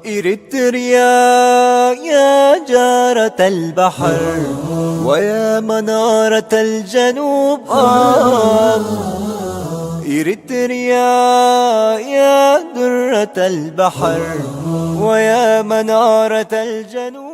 إريتريا يا جارة البحر ويا منارة الجنوب، آه. إريتريا يا درة البحر ويا منارة الجنوب.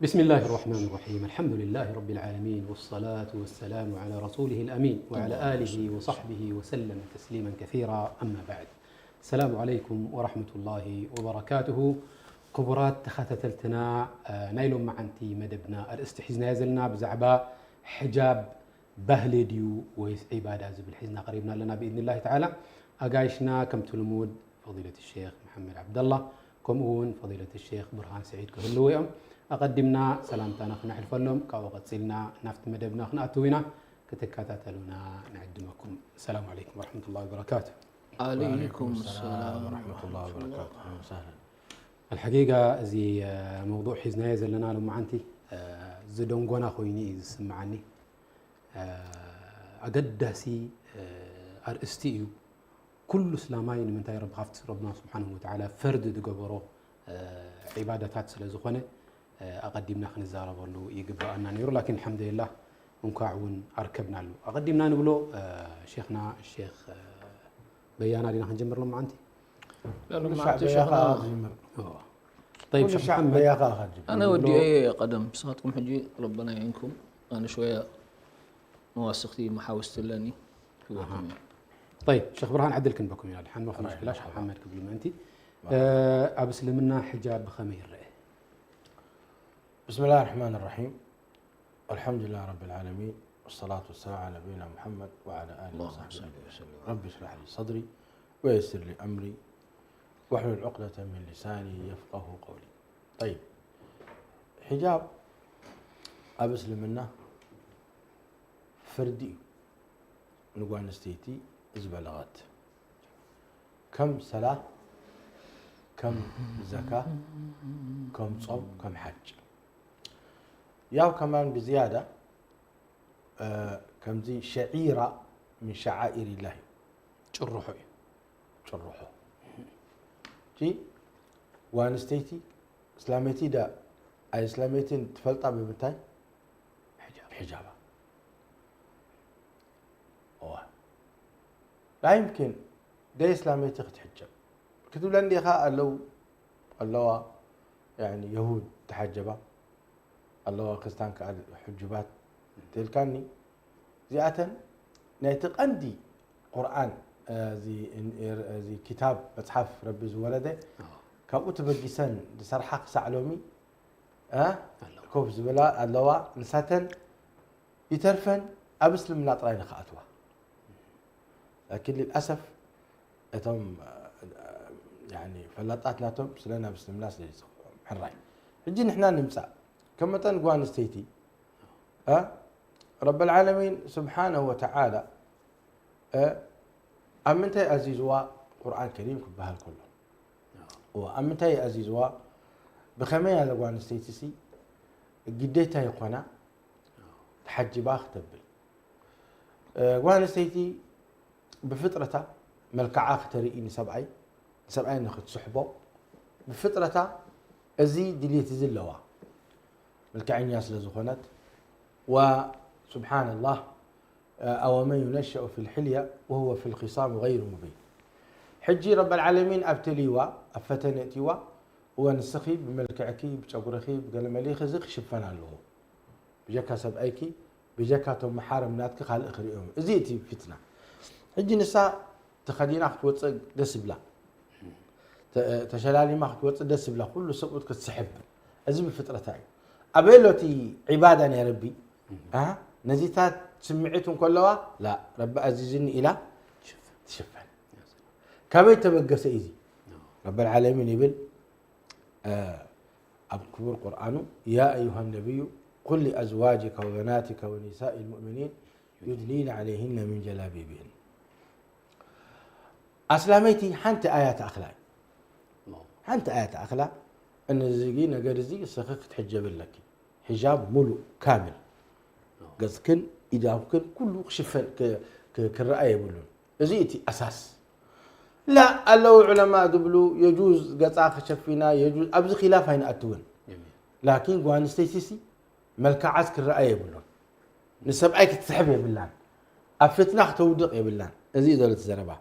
بسم الله الرحمن الرحيم. الحمد لله رب العالمين، والصلاة والسلام على رسوله الأمين، وعلى آله وصحبه وسلم تسليما كثيرا. أما بعد. السلام عليكم ورحمة الله وبركاته. ክቡራት ተኸታተልትና፣ እ፣ ናይ ሎማዓንቲ መደብና ኣርእስቲ ሒዝናዮ ዘለና ብዛዕባ ሕጃብ ባህሊ ድዩ ወይስ ዒባዳ ዝብል ሒዝና ቀሪብና ኣለና ብኢዝኒላሂ ተዓላ። ኣጋይሽና ከምቲ ልሙድ ፈዲለት ሼኽ መሓመድ ዓብደላ ከምኡ እውን ፈዲለት ሼኽ ብርሃን ስዒድ ክህልዉ እዮም። ኣቐዲምና ሰላምታና ክነሕልፈሎም፣ ካብኡ ቀጺልና ናብቲ መደብና ክንኣትው ኢና። ክትከታተሉና ንዕድመኩም። ሰላም ዓለይኩም ወረሕመቱላሂ ወበረካቱ። عليكم السلام ورحمة الله وبركاته. أهلا وسهلا. ኣልሐቂቃ እዚ፣ እ፣ መውዱዕ ሒዝናዮ ዘለና ሎማዓንቲ፣ እ፣ ዝደንጎና ኮይኑ እዩ ዝስምዓኒ። እ፣ ኣገዳሲ፣ እ፣ ኣርእስቲ እዩ። ኩሉ እስላማይ ንምንታይ ረቢ ካብቲ ረብና ስብሓንሁ ወተዓላ ፈርዲ ዝገበሮ፣ እ፣ ዒባዳታት ስለ ዝኾነ፣ እ፣ ኣቐዲምና ክንዛረበሉ ይግብኣና ነይሩ። ላኪን ኣልሓምዱሊላህ እንኳዕ እውን ኣርከብናሉ። ኣቐዲምና ንብሎ፣ እ፣ ሼኽና ሼኽ፣ እ፣ በያና ዲና ክንጀምር ሎማዓንቲ? لا، ሎማዓንቲ ሻዕ ሼኽና በያኻ ዝጀምር። ኦ። طيب، ኩሉ ሼኽ ሻዕ መሓመድ። በያኻ ኸጅብ። ኣነ ወዲኤ ቀደም፣ ንስኻትኩም ሕጂ ረበና ይንኩም፣ ኣነ ሽወያ መዋስኽቲ መሓውስቲ ኣለኒ። ክህበኩም እየ። طيب، ሸኽ ብርሃን ዕድል ክንበኩም ኢና። ድሓን መኹም ራይ፣ ሽክላ ሸኽ መርሓባ። መሓመድ ክብሉ ምእንቲ። መርሓባ። እ፣ ኣብ እስልምና ሕጃብ ብኸመይ ይረአ? بسم الله الرحمن الرحيم. الحمد لله رب العالمين، والصلاة والسلام على نبينا محمد وعلى آله اللهم وصحبه صل أجمعين. وسلم. رب اشرح لي صدري ويسر لي أمري واحلل عقدة من لساني يفقه قولي. طيب، حجاب ኣብ እስልምና ፍርዲ እዩ ንጓል ኣንስተይቲ ዝበለቐት። ከም ሰላ፣ ከም ዘካ፣ ከም ጾም፣ ከም ሓጅ። ያው ከማን ብዝያዳ፣ እ፣ ከምዚ ሸዒራ ምን ሸዓኢር ኢላህ እዩ። ጭርሖ እዩ። ጭርሖ። እቲ ጓል ኣንስተይቲ እስላመይቲ ዳ ኣይ እስላመይትን ትፈልጣ ብምንታይ? ሕጃብ። ብሕጃባ። እዋ። ላ ይምኪን ደይ እስላመይቲ ክትሕጀብ ክትብለኒ ዲኻ? ኣለዉ፣ ኣለዋ፣ ያኒ የሁድ ተሓጀባ፣ ኣለዋ ክርስታን ከኣ ሕጁባት ትልካኒ። እዚኣተን ናይቲ ቀንዲ ቁርኣን፣ እዚ፣ እዚ ኪታብ መጽሓፍ ረቢ ዝወረደ፣ ኣዎ። ካብኡ ተበጊሰን ዝሰርሓ ክሳዕ ሎሚ፣ እ? ኣለዋ። ኮፍ ዝበላ ኣለዋ። ንሳተን ይተርፈን ኣብ እስልምና ጥራይ ንኽኣትዋ። ላኪን ልልኣሰፍ እቶም፣ ያኒ፣ ፈላጣት ናቶም ስለ ናብ እስልምና ስለ ዝጽውዖም። ሕራይ። ሕጂ ንሕና ንምጻእ። ከም መጠን ጓል ኣንስተይቲ፣ እ? ረብል ዓለሚን ስብሓነሁ ወተዓላ፣ እ? ኣብ ምንታይ ኣዚዝዋ ቁርኣን ከሪም ክበሃል ከሎ? እዋ፣ ኣብ ምንታይ ኣዚዝዋ? ብኸመይ ኣለ ጓል ኣንስተይቲ ሲ ግዴታ ይኾና ተሓጅባ ክተብል? እ፣ ጓል ኣንስተይቲ ብፍጥረታ መልክዓ ክተርኢ ንሰብኣይ፣ ንሰብኣይ ንኽትስሕቦ ብፍጥረታ እዚ ድልየት እዚ ኣለዋ። መልክዐኛ ስለ ዝኾነት። ወሱብሓነላህ፣ እ፣ أومن ينشأ في الحلية وهو في الخصام غير مبين። ሕጂ ረበል ዓለሚን ኣብተልይዋ፣ ኣብ ፈተነ እትይዋ፣ እወ ንስኺ ብመልክዕኪ፣ ብጨጉርኺ፣ ብገለመሊኺ እዚ ክሽፈን ኣለዎ። ብጀካ ሰብኣይኪ፣ ብጀካ እቶም መሓረም ናትኪ ካልእ ክርእዮም። እዚ እቲ ፊትና። ሕጂ ንሳ ተኸዲና ክትወፅእ ደስ ይብላ። ተ-፣ ተሸላሊማ ክትወፅእ ደስ ይብላ። ኩሉ ሰብኡት ክትስሕብ። እዚ ብፍጥረታ እዩ። ኣበይ ኣሎ እቲ ዒባዳ ናይ ረቢ? እ? ነዚታት ስምዒት እንከለዋ፣ ላ፣ ረቢ ኣዚዝኒ ኢላ ትሽፈን። ካበይ ተበገሰ እዩ እዚ? ረበል ዓለሚን ይብል፣ እ፣ ኣብ ክቡር ቁርኣኑ፣ يا أيها النبي قل لأزواجك وبناتك ونساء المؤمنين يدنين عليهن من جلابيبهن። ኣስላመይቲ ሓንቲ ኣያ ትኣኽላ እዩ። ሓንቲ ኣያ ትኣኽላ፣ እነዚጊ ነገር እዚ እስኺ ክትሕጀቢ ኣለኪ። ሒጃብ ሙሉእ ካምል፣ ገጽክን ኢዳውክን ኩሉ ክሽፈን ክ- ክ- ክረኣ የብሉን። እዚ እቲ ኣሳስ። ላ ኣለዉ ዑለማ ዝብሉ የጁዝ ገጻ ክሸፊና የጁዝ፣ ኣብዚ ኺላፍ ኣይንኣትውን። ላኪን ጓል ኣንስተይቲ ሲ መልክዓስ ክረኣ የብሉን። ንሰብኣይ ክትስሕብ የብላን። ኣብ ፍትና ክተውድቕ የብላን። እዚ እዩ ዘሎ እቲ ዘረባ።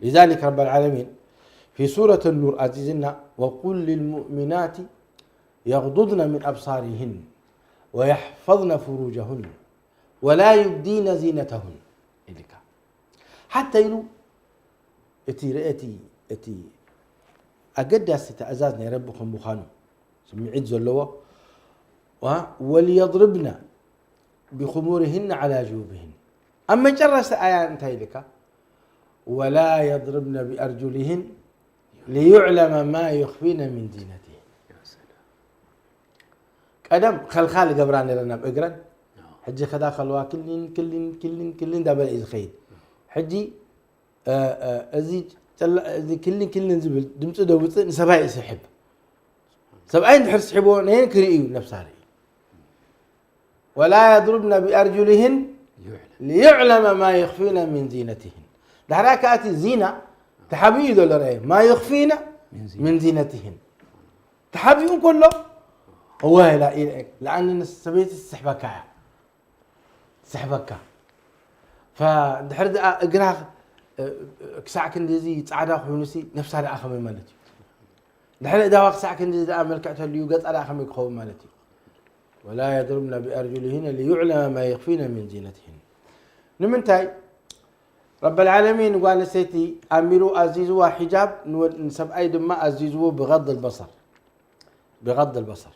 لذلك رب العالمين في سورة النور ኣዚዝና وقل للمؤمنات يغضضن من أبصارهن ويحفظن فروجهن ولا يبدين زينتهن ኢልካ ሓታ ኢሉ እቲ ርእቲ እቲ ኣገዳሲ ትእዛዝ ናይ ረቢ ከም ምዃኑ ስምዒት ዘለዎ ዋ- وليضربن بخمرهن على جيوبهن ኣብ መጨረስታ ኣያ እንታይ ኢልካ ولا يضربن بأرجلهن ليعلم ما يخفين من زينتهن ቀደም ኸልኻል ገብራ ነረን ኣብ እግረን ሕጂ ከዳ ከለዋ ክሊን ክሊን ክሊን ክሊን እንዳበለ እዩ ዝኸይድ ሕጂ እዚ ክልን ክልን ዝብል ድምፂ ደውፅእ ንሰብኣይ ይስሕብ ሰብኣይ እንድሕር ስሕቦ ነየን ክርኢ እዩ ነብሳ ርኢ ولا يضربن بأرجلهن ليعلم ما يخفين من زينتهن ዳሕራ ከኣቲ ዚና ተሓቢኡ ዘሎ ረአ ما يخفين من زينتهن ተሓቢኡ እንከሎ እወ ለኣኒ ሰበይቲ ትስሕበካ እያ ትስሕበካ ድሕር ደኣ እግራ ክሳዕ ክንዲዚ ፃዕዳ ኮይኑ ሲ ነብሳ ደኣ ከመይ ማለት እዩ ድሕሪ እዳዋ ክሳዕ ክንዲዚ ደኣ መልክዕ ተልዩ ገፃ ደኣ ከመይ ክኸውን ማለት እዩ ولا يضربن بأرجلهن ليعلم ما يخفين من زينتهن ንምንታይ ረብ العالمين ጓል ኣንስተይቲ ኣሚሩ ኣዚዝዋ ሒጃብ ንሰብኣይ ድማ ኣዚዝዎ ብغض البصر ብغض البصر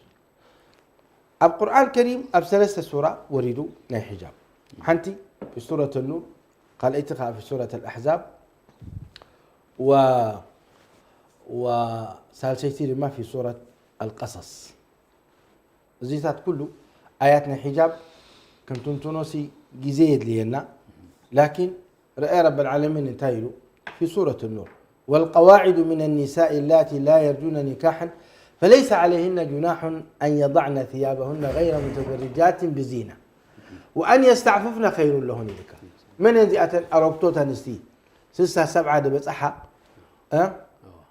ኣብ ቁርኣን ከሪም ኣብ ሰለስተ ሱራ ወሪዱ ናይ ሒጃብ ሓንቲ في سورة النور ካልኣይቲ ከዓ في سورة الأحزاب و وሳልሰይቲ ድማ في سورة القصص እዚታት ኩሉ ኣያት ናይ ሒጃብ ክንትንትኖ ሲ ግዜ የድልየና ላኪን رأى رب العالمين እንታይ ኢሉ في سورة النور والقواعد من النساء اللاتي لا يرجون نكاحا فليس عليهن جناح أن يضعن ثيابهن غير متبرجات بزينة وأن يستعففن خير لهن ኢልካ መን እዚኣተን ኣረግቶት ኣንስቲ ስሳ ሰብዓ ዝበፅሓ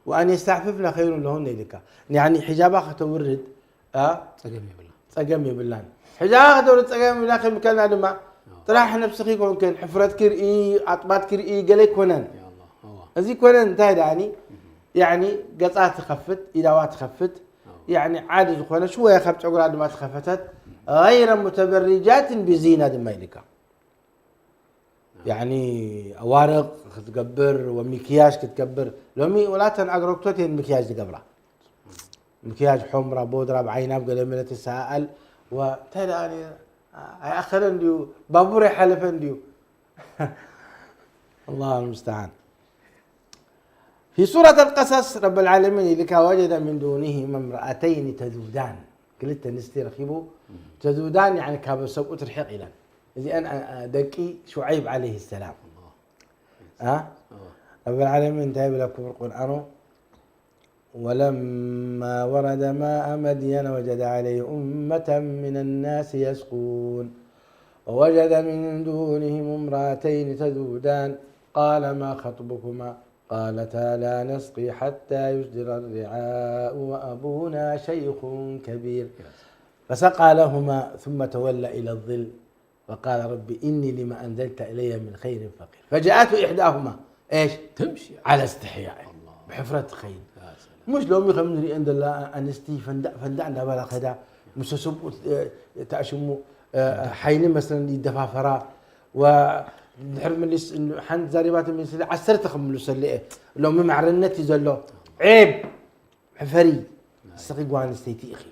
وأن يستعففن خير لهن ኢልካ يعني ሒጃባ ከተውርድ ጸገም የብላን። ጸገም የብላን። ሕጃ ከተውሪ ጸገም የብላ ከሚከልና ድማ ጥራሕ ነብስኺ ኮንክን ሕፍረት ክርኢ ኣጥባት ክርኢ ገለ ይኮነን እዚ ኮነን እንታይ ደኣኒ ያኒ ገጻ ትኸፍት ኢዳዋ ትኸፍት ያኒ ዓዲ ዝኾነ ሽወያ ካብ ጨጉራ ድማ ትኸፈተት غير متبرجات بزينة ድማ ኢልካ ያኒ ኣዋርቕ ክትገብር ወሚክያጅ ክትገብር ሎሚ ወላተን ኣግረክቶት የን ምክያጅ ዝገብራ ምክያጅ ሖምራ ቦድራ ብዓይናብ ገለ መለ ትሰኣል እንታይ ደኣ ኣይኣኸለን ድዩ ባቡር ኣይሓለፈን ድዩ الله المستعان في سورة القصص رب العالمين لك وجد من دونهما امرأتين تذودان ክልተ ኣንስቲ ረኺቡ ተዝውዳን يعني ካብ ሰብኡት ርሕቕ ኢለን እዚአን ደቂ ሹዐይብ عليه السلام ረብ العالمين እንታይ ይብል ኣብ ክቡር ቁርኣኑ ولما ورد ماء مدين وجد عليه أمة من الناس يسقون ووجد من دونهم امرأتين تذودان قال ما خطبكما قالتا لا نسقي حتى يصدر الرعاء وأبونا شيخ كبير فسقى لهما ثم تولى إلى الظل فقال رب إني لما أنزلت إلي من خير فقير فجاءته إحداهما إيش؟ تمشي على استحياء بحفرة خيل مش لو ميخا من رئين دلا أنستي فندق فندق عند بلا خدا مسسب تأشمو حين مثلا يدفع فرا ودحر من لس حن زريبات من سلة عسرت خملو سلة لو ممعرنتي زلو عيب ሕፈሪ ንስኺ ጓል ኣንስተይቲ ኢኺ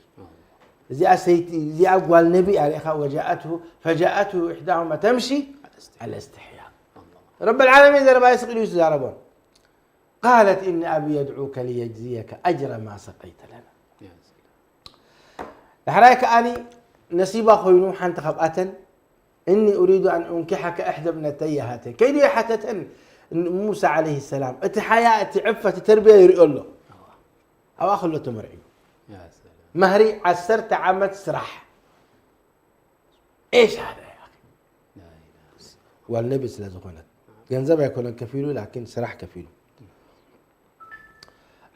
እዚኣ ሰይቲ እዚኣ ጓል ነቢ ኣሪእኻ وجاءته فجاءته إحداهما تمشي على استحياء رب العالمين ዘረባ ይስቕ ኢሉ ይዛረቦም قالت إن أبي يدعوك ليجزيك أجر ما سقيت لنا ዳሕራይ ከኣኒ ነሲባ ኮይኑ ሓንቲ ካብኣተን إني أريد أن أنكحك إحدى ابنتي هاتين ከይዱ ይሓተተን ሙሳ عليه السلام እቲ ሓያ እቲ ዕፈት ተርቢያ ይሪኦ ኣሎ ኣብኣ ከሎ ተመርዕዩ መህሪ ዓሰርተ ዓመት ስራሕ ايش هذا يا اخي؟ والنبي ስለ ዝኾነት ገንዘብ ኣይኮነን ከፊሉ ላኪን ስራሕ ከፊሉ።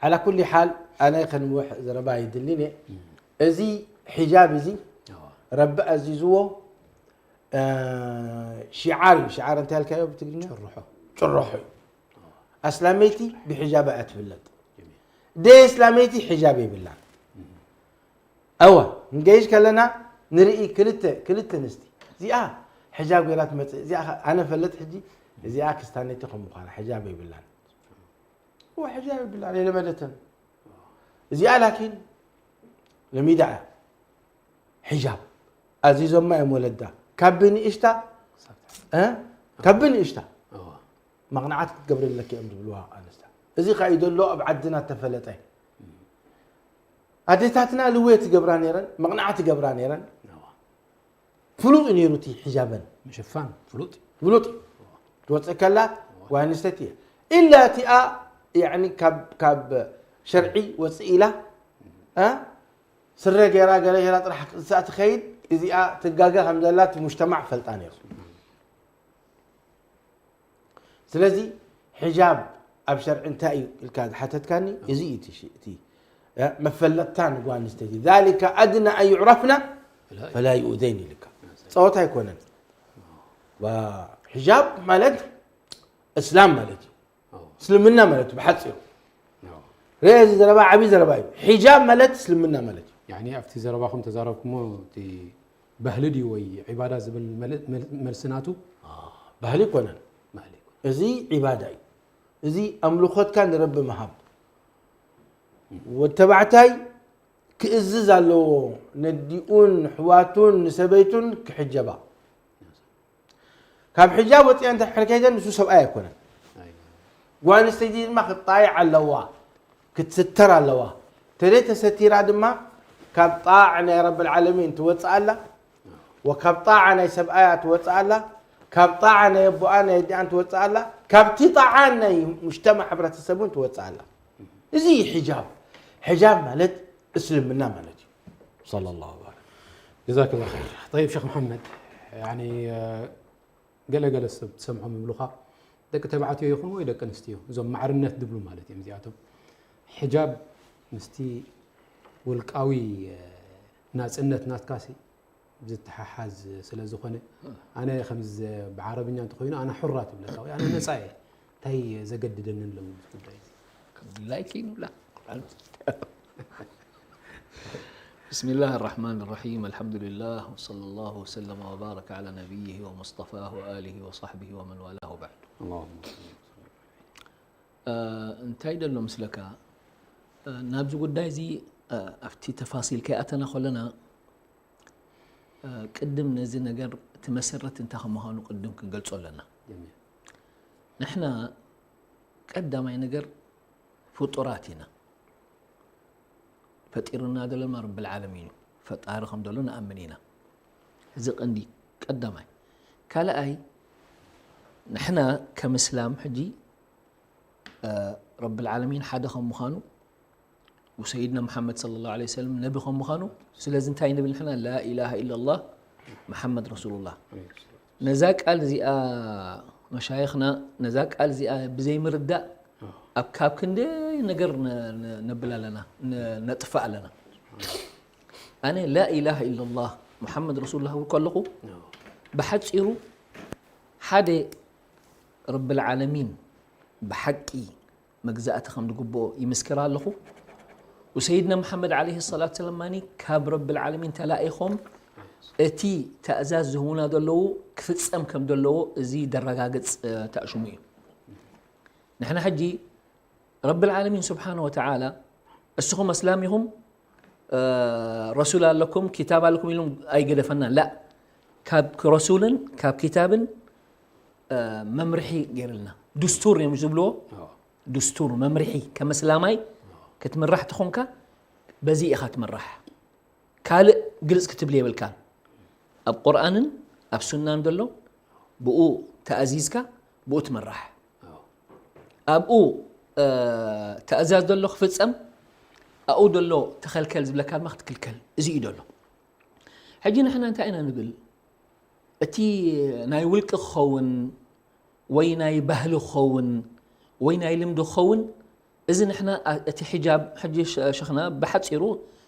على كل حال ኣነ ከንውሕ ዘረባ ይድልን እየ። እዚ ሒጃብ እዚ ረቢ ኣዚዝዎ ሽዓር እዩ። ሽዓር እንታይ ያልካዮ ብትግርኛ? ጭርሖ። ጭርሖ እዩ። ኣስላመይቲ ብሒጃብ እያ ትፍለጥ። ደይ ኣስላመይቲ ሒጃብ የብላን። እወ ንገይሽ ከለና ንርኢ ክልተ ክልተ ንስቲ እዚኣ ሕጃብ ገይራ ትመፅእ እዚኣ ኣነ ፈልጥ ሕጂ እዚኣ ክስታነቲ ከም ምዃና ሕጃብ የብላን። እወ ሕጃብ የብላን የለመደተን። እዚኣ ላኪን ለሚዳ እያ። ሕጃብ ኣዚዞማ እዮም ወለዳ ካብ ብንእሽታ ካብ ብንእሽታ መቕናዓት ክትገብረለኪ እዮም ዝብልዋ ኣንስታ። እዚ ከኣ እዩ ዘሎ ኣብ ዓድና እተፈለጠ። ኣዴታትና ልወ ትገብራ ነይረን፣ መቕናዕቲ ገብራ ነይረን። ፍሉጥ እዩ ነይሩ እቲ ሕጃበን። ምሽፋን ፍሉጥ እዩ። ፍሉጥ እዩ። ትወፅእ ከላ ጓል ኣንስተይቲ እያ። ኢላ እቲኣ ያዕኒ ካብ ካብ ሸርዒ ወፅእ ኢላ እ? ስረ ገይራ ገለ ገይራ ጥራሕ ክሳእ ትኸይድ እዚኣ ትጋገ ከም ዘላ እቲ ሙጅተማዕ ፈልጣ ነይሩ። ስለዚ ሕጃብ ኣብ ሸርዒ እንታይ እዩ ኢልካ ዝሓተትካኒ እዚ እዩ እቲ ሽ- እቲ እ፣ መፈለጥታ ንጓል ኣንስተይቲ ذلك أدنى أن يعرفن فلا يؤذين ኢልካ ጸወታ ኣይኮነን። ዋ፣ ሕጃብ ማለት እስላም ማለት እዩ። እስልምና ማለት እዩ ብሓፂሩ። ርአ እዚ ዘረባ ዓብዪ ዘረባ እዩ። ሕጃብ ማለት እስልምና ማለት እዩ። ያኒ ኣብቲ ዘረባኹም ተዛረብኩሞ እቲ ባህሊ ድዩ ወይ ዒባዳ ዝብል መል- መል- መልሲ ናቱ ባህሊ ይኮነን። ባህሊ ይኮነን። እዚ ዒባዳ እዩ። እዚ ኣምልኾትካ ንረቢ ምሃብ። ወዲ ተባዕታይ ክእዝዝ ኣለዎ ነዲኡን ንሕዋቱን ንሰበይቱን ክሕጀባ። ካብ ሕጃብ ወፂኣ እንተ ሕርከይተን ንሱ ሰብኣይ ኣይኮነን። ጓል ኣንስተይቲ ድማ ክትጣይዕ ኣለዋ ክትስተር ኣለዋ። ተደይ ተሰቲራ ድማ ካብ ጣዕ ናይ ረብ ልዓለሚን ትወፅእ ኣላ ወካብ ጣዓ ናይ ሰብኣያ ትወፅእ ኣላ ካብ ጣዓ ናይ ኣቦኣ ናይ ኣዲኣን ትወፅእ ኣላ ካብቲ ጣዓ ናይ ሙጅተማዕ ሕብረተሰብ እውን ትወፅእ ኣላ። እዚ እዩ ሕጃብ። ሕጃብ ማለት እስልምና ማለት እዩ። صلى الله عليه جزاك الله خير. طيب شيخ محمد يعني ገለ ገለ ሰብ ትሰምዖም ይብሉኻ ደቂ ተባዕትዮ ይኹኑ ወይ ደቂ ኣንስትዮ እዞም ማዕርነት ድብሉ ማለት እዮም እዚኣቶም ሕጃብ ምስቲ ውልቃዊ ናፅነት ናትካሲ ዝተሓሓዝ ስለ ዝኾነ ኣነ ከምዚ ብዓረብኛ እንተኮይኑ ኣነ ሑራ ትብለካ ወይ ኣነ ነፃ እየ እንታይ ዘገድደኒ ኣሎ ጉዳይ ላይክ ይኑላ بسم الله الرحمن الرحيم الحمد لله وصلى الله وسلم وبارك على نبيه ومصطفاه وآله وصحبه ومن والاه وبعد اللهم እንታይ ደሎ ምስለካ ናብዚ ጉዳይ እዚ ኣብቲ ተፋሲል ከይኣተና ከለና ቅድም ነዚ ነገር እቲ መሰረት እንታይ ከም ምዃኑ ቅድም ክንገልጾ ኣለና ንሕና ቀዳማይ ነገር ፍጡራት ኢና ፈጢርና ዘለና ረብል ዓለሚን እዩ ፈጣሪ ከም ዘሎ ንኣምን ኢና እዚ ቀንዲ ቀዳማይ ካልኣይ ንሕና ከም እስላም ሕጂ ረብል ዓለሚን ሓደ ከም ምዃኑ ወሰይድና ሙሓመድ صلى الله عليه وسلم ነቢ ከም ምዃኑ ስለዚ እንታይ ንብል ንሕና لا إله إلا الله محمد رسول الله ነዛ ቃል እዚኣ መሻይኽና ነዛ ቃል እዚኣ ብዘይ ምርዳእ ኣብ ካብ ክንደይ ነገር ነብል ኣለና ነጥፋእ ኣለና ኣነ لا إله إلا الله محمد رسول الله ከለኹ ብሓፂሩ ሓደ ረብል ዓለሚን ብሓቂ መግዛእቲ ከም ዝግብኦ ይምስክር ኣለኹ ወሰይድና መሓመድ ዓለይሂ ሰላት ሰላም ማኒ ካብ ረብል ዓለሚን ተላኢኾም እቲ ተእዛዝ ዝህቡና ዘለዉ ክፍፀም ከም ዘለዎ እዚ ደረጋግፅ ተእሽሙ እዩ ንሕና ሕጂ ረብል ዓለሚን ስብሓን ወተዓላ እስኹም ኣስላም ኢኹም ረሱል ኣለኩም ኪታብ ኣለኩም ኢሎም ኣይገደፈና ላ ካብ ረሱልን ካብ ኪታብን መምርሒ ገይርልና ድስቱር እዮም ዝብልዎ ድስቱር መምርሒ ከም እስላማይ ክትምራሕ ተኾንካ በዚ ኢኻ ትምራሕ ካልእ ግልፅ ክትብል የብልካን ኣብ ቁርኣንን ኣብ ሱናን ዘሎ ብኡ ተኣዚዝካ ብኡ ትምራሕ ኣብኡ ተእዛዝ ዘሎ ክፍፀም ኣብኡ ዘሎ ተኸልከል ዝብለካ ድማ ክትክልከል እዚ እዩ ዘሎ ሕጂ ንሕና እንታይ ኢና ንብል እቲ ናይ ውልቂ ክኸውን ወይ ናይ ባህሊ ክኸውን ወይ ናይ ልምዲ ክኸውን፣ እዚ ንሕና ኣ-፣ እቲ ሒጃብ፣ ሕጂ ሸ-፣ ሸኽና ብሓጺሩ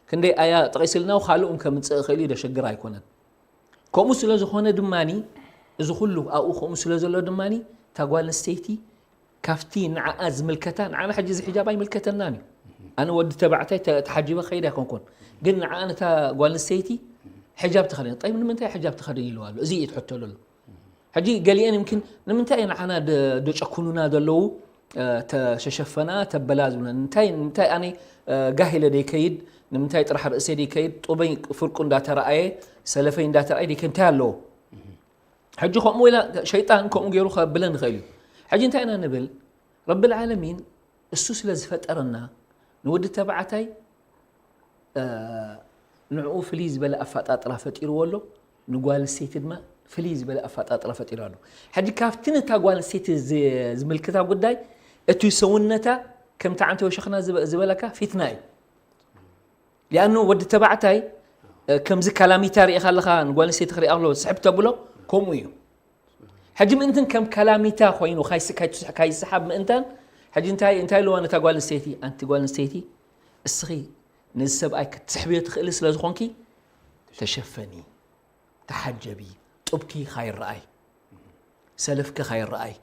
ክንደይ ኣያ ጠቒስልና፣ ካልእ እውን ከምጽእ ይኽእል እዩ፣ ደሸግር ኣይኮነን። ከምኡ ስለ ዝኾነ ድማኒ፣ እዚ ኩሉ ኣብኡ ከምኡ ስለ ዘሎ ድማኒ፣ እታ ጓል ኣንስተይቲ ካብቲ ንዓኣ ዝምልከታ፣ ንዓና ሕጂ እዚ ሒጃብ ኣይምልከተናን እዩ። ኣነ ወዲ ተባዕታይ ተ-፣ ተሓጂበ ከይድ ኣይኮንኩን። ግን ንዓኣ ነታ ጓል ኣንስተይቲ ሒጃብ ተኸደን። ጠይብ፣ ንምንታይ ሒጃብ ተኸደን ኢልዋ ኣሎ? እዚ እዩ እቲ ሕቶ ዘሎ። ሕጂ ገሊአን ይምኪን ንምንታይ ንዓና ደ-፣ ደጨኩኑና ዘለዉ፣ እ፣ ተሸሸፈና፣ ተበላ ዝብለን? እንታይ፣ እንታይ ኣነ፣ እ፣ ጋህ ኢለ ደይከይድ? ንምንታይ ጥራሕ ርእሰይ ደይከይድ? ጡበይ ፍርቁ እንዳተረኣየ፣ ሰለፈይ እንዳተረኣየ ደይከይድ? እንታይ ኣለዎ? ሕጂ ከምኡ ኢላ ሸይጣን ከምኡ ገይሩ ከብለን ይኽእል እዩ። ሕጂ እንታይ ኢና ንብል? ረብል ዓለሚን እሱ ስለ ዝፈጠረና ንወዲ ተባዕታይ፣ እ፣ ንዕኡ ፍልይ ዝበለ ኣፈጣጥራ ፈጢርዎ ኣሎ፣ ንጓል ኣንስተይቲ ድማ ፍልይ ዝበለ ኣፈጣጥራ ፈጢሩ ኣሎ። ሕጂ ካብቲ ነታ ጓል ኣንስተይቲ ዝ-፣ ዝምልክታ ጉዳይ እቲ ሰውነታ ከምቲ ዓንተ ወሸኽና ዝበ-፣ ዝበለካ ፊትና እዩ። ሊኣኑ ወዲ ተባዕታይ፣ እ፣ ከምዚ ካላሚታ ርኢኻ ኣለኻ፣ ንጓል ኣንስተይቲ ክሪኣ ከሎ ስሕብ ተብሎ፣ ከምኡ እዩ። ሕጂ ምእንትን ከም ካላሚታ ኮይኑ ካይስ-፣ ካይትስ-፣ ካይስሓብ ምእንታን፣ ሕጂ እንታይ፣ እንታይ ኢልዋ ነታ ጓል ኣንስተይቲ? ኣንቲ ጓል ኣንስተይቲ፣ እስኺ ነዚ ሰብኣይ ክትስሕብዮ ትኽእሊ ስለ ዝኾንኪ፣ ተሸፈኒ፣ ተሓጀቢ፣ ጡብኪ ካይረኣይ፣ ሰለፍኪ ካይረኣይ፣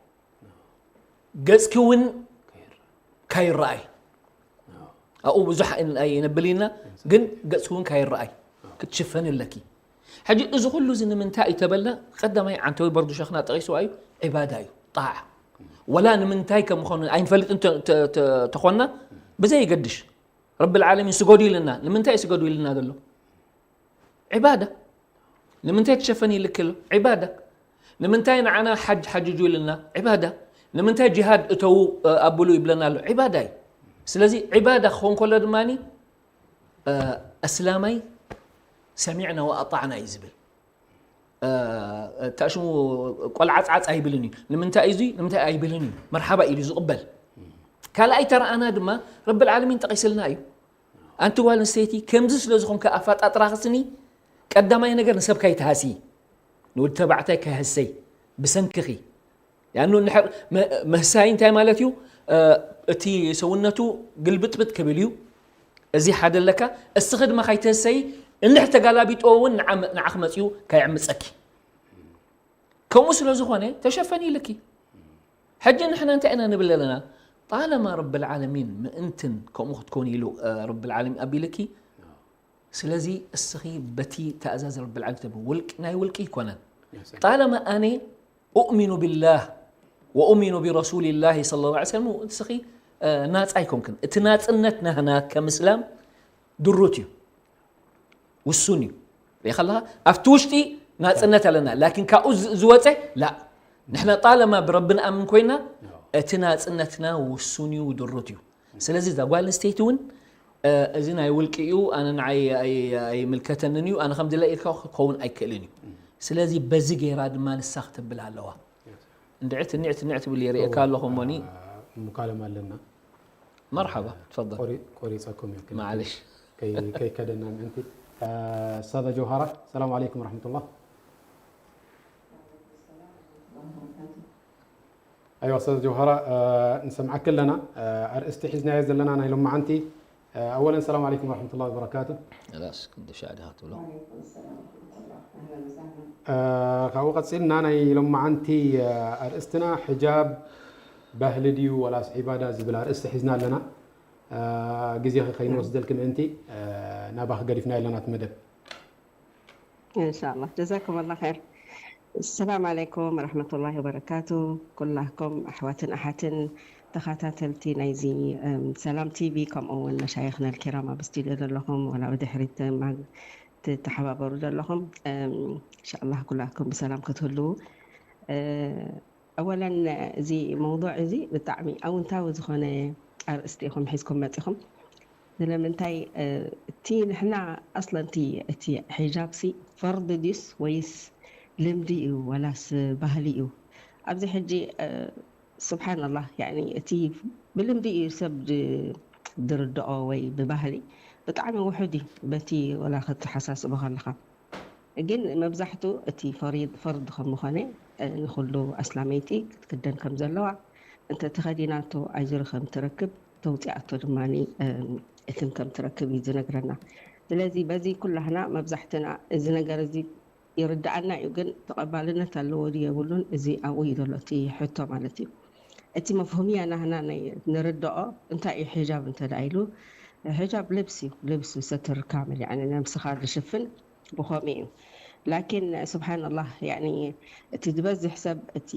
ገጽኪ እውን ካይረኣይ። ኣብኡ ብዙሕ ኣይ-፣ ኣይነብል ኢና፣ ግን ገጽኪ እውን ካይረኣይ ክትሽፈኒ ኣለኪ። ሕጂ እዚ ኩሉ እዚ ንምንታይ እዩ ተበልና? ቀዳማይ ዓንተዊ በርዱ ሸኽና ጠቒስዋ እዩ፣ ዒባዳ እዩ፣ ጣዓ። ወላ ንምንታይ ከም ዝኾነ ኣይንፈልጥን ተ-፣ ተ-፣ ተ-፣ ተኾንና፣ ብዘይ የገድሽ። ረብል ዓለሚን ስገዱ ኢልና፣ ንምንታይ እዩ ስገዱ ኢልና ዘሎ? ዒባዳ። ንምንታይ ትሸፈን ኢልክ ኣሎ? ዒባዳ። ንምንታይ ንዓና ሓጅ ሓጅጁ ኢልና? ዒባዳ። ንምንታይ ጂሃድ እተዉ፣ እ፣ ኣብሉ ይብለና ኣሎ? ዒባዳ እዩ። ስለዚ ዒባዳ ክኸውን ከሎ ድማኒ፣ እ፣ ኣስላማይ ሰሚዕና ወኣጣዕና እዩ ዝብል። እ፣ እታ ሽሙ ቆልዓ ጻዕጻ ኣይብልን እዩ። ንምንታይ እዩ እዚ? ንምንታይ ኣይብልን እዩ። መርሓባ ኢሉ ዝቕበል። ካልኣይ ተረኣና ድማ ረብል ዓለሚን ጠቒስልና እዩ። ኣንቲ ጓል ኣንስተይቲ ከምዚ ስለ ዝኾንካ ኣፈጣጥራኺ ስኒ ቀዳማይ ነገር ንሰብ ካይትሃሲ፣ ንወዲ ተባዕታይ ካይሃሰይ ብሰንክኺ። ያኑ እንድሕር መ-፣ ምህሳይ እንታይ ማለት እዩ? እ፣ እቲ ሰውነቱ ግልብጥብጥ ክብል እዩ። እዚ ሓደ ኣለካ። እስኺ ድማ ካይትህሰይ እንድሕር ተጋላቢጥዎ እውን ንዓ-፣ ንዓኺ መጺኡ ካይዕምጸኪ። ከምኡ ስለ ዝኾነ ተሸፈኒ ኢልኪ። ሕጂ ንሕና እንታይ ኢና ንብል ኣለና? ጣለማ ረብል ዓለሚን ምእንትን ከምኡ ክትኮን ኢሉ፣ እ፣ ረብል ዓለሚን ኣቢልኪ። ስለዚ እስኺ በቲ ትእዛዝ ረብል ዓለሚን ተብ-፣ ውልቂ፣ ናይ ውልቂ ይኮነን። ጣለማ ኣነ ኡእሚኑ ቢላህ ወኡሚኑ ቢረሱሊላሂ ሰለላሁ ዐለይሂ ወሰለም፣ እስኺ፣ እ፣ ናጻ ኣይኮንክን። እቲ ናጽነት ናህና ከም እስላም ድሩት እዩ። ውሱን እዩ። ሪኢኻ ኣለኻ? ኣብቲ ውሽጢ ናጽነት ኣለና። ላኪን ካብኡ ዝ-፣ ዝወጸ፣ ላ። ንሕና ጣለማ ብረቢ ንኣምን ኮይና፣ እቲ ናጽነትና ውሱን እዩ፣ ድሩት እዩ። ስለዚ እዛ ጓል ኣንስተይቲ እውን፣ እ፣ እዚ ናይ ውልቂ እዩ፣ ኣነ ንዓይ ኣይ-፣ ኣይምልከተንን እዩ፣ ኣነ ከም ድለ ኢልካ ክኸውን ኣይክእልን እዩ። ስለዚ በዚ ገይራ ድማ ንሳ ክተብል ኣለዋ። እንድዒ ትንዕ ትንዕ ትብል ይርእየካ ኣለኹ እሞኒ። ሙካለማ ኣለና። መርሓባ፣ ትፈضል። ቆሪ-፣ ቆሪጸኩም እዩ። ማዕለሽ። ከይ-፣ ከይከደና ምእንቲ። እ፣ ኡስታዛ ጀውሃራ፣ ሰላም ዓለይኩም ወረሕመቱላህ። ኣይዋ፣ ኡስታዛ ጀውሃራ፣ እ፣ ንሰምዓኪ ኣለና። እ፣ ኣርእስቲ ሒዝናዮ ዘለና ናይ ሎማዓንቲ፣ እ፣ ኣወለን ሰላም ዓለይኩም ወረሕመቱላሂ ወበረካቱ። ላስ ክንዲ ሻዕ ዲኻ ትብሎ? እ፣ ካብኡ ቀጺልና ናይ ሎማዓንቲ፣ እ፣ ኣርእስትና ሕጃብ ባህሊ ድዩ ወላስ ዒባዳ ዝብል ኣርእስቲ ሒዝና ኣለና። እ፣ ግዜኺ ከይንወስደልኪ ምእንቲ፣ እ፣ ናባኺ ገዲፍና ኣለና እቲ መደብ። እንሻላ። ጀዛኩም ኣላ ኸይር። ሰላም ዓለይኩም ወረሕመቱላሂ ወበረካቱ። ኩላኩም ኣሕዋትን ኣሓትን ተኸታተልቲ ናይዚ፣ እም፣ ሰላም ቲቪ፣ ከምኡ እውን መሻይኽና ልኪራም ኣብ ስቱድዮ ዘለኹም፣ ወላ ብድሕሪት፣ እም፣ ትተሓባበሩ ዘለኹም፣ እም፣ እንሻላ ኩላኩም ብሰላም ክትህልዉ። እ፣ ኣወለን፣ እዚ መውዱዕ እዚ ብጣዕሚ ኣውንታዊ ዝኾነ ኣርእስቲ ኢኹም ሒዝኩም መጺኹም። ስለምንታይ፣ እ፣ እቲ ንሕና ኣስለን እቲ፣ እቲ ሒጃብሲ ፈርዲ ድዩስ ወይስ ልምዲ እዩ ወላስ ባህሊ እዩ? ኣብዚ ሕጂ፣ እ፣ ስብሓንላህ፣ ያኒ እቲ ብልምዲ እዩ ሰብ ድ-፣ ድርድኦ ወይ ብባህሊ ብጣዕሚ ውሑድ እዩ በቲ ወላ ከተሓሳስቦ ከለኻ። ግን መብዛሕቱ እቲ ፈሪድ ፈርድ ከም ምኾነ ንኩሉ ኣስላመይቲ ክትክደን ከም ዘለዋ፣ እንተ ተኸዲናቶ ኣጅሪ ከም ትረክብ፣ ተውፅኣቶ ድማ እትም ከም ትረክብ እዩ ዝነግረና። ስለዚ በዚ ኩላህና መብዛሕትና እዚ ነገር እዚ ይርዳኣና እዩ፣ ግን ተቐባልነት ኣለዎ ድዩ የብሉን፣ እዚ ኣብኡ እዩ ዘሎ እቲ ሕቶ ማለት እዩ። እቲ መፍሁምያ ናህና ናይ ንርድኦ እንታይ እዩ ሕጃብ እንተ ደኣ ኢሉ፣ ሕጃብ ልብስ እዩ፣ ልብስ ሰትር ካምል፣ ያኒ ነብስኻ ዝሽፍን ብኸምኡ እዩ። ላኪን ስብሓንላህ፣ ያኒ እቲ ዝበዝሕ ሰብ እቲ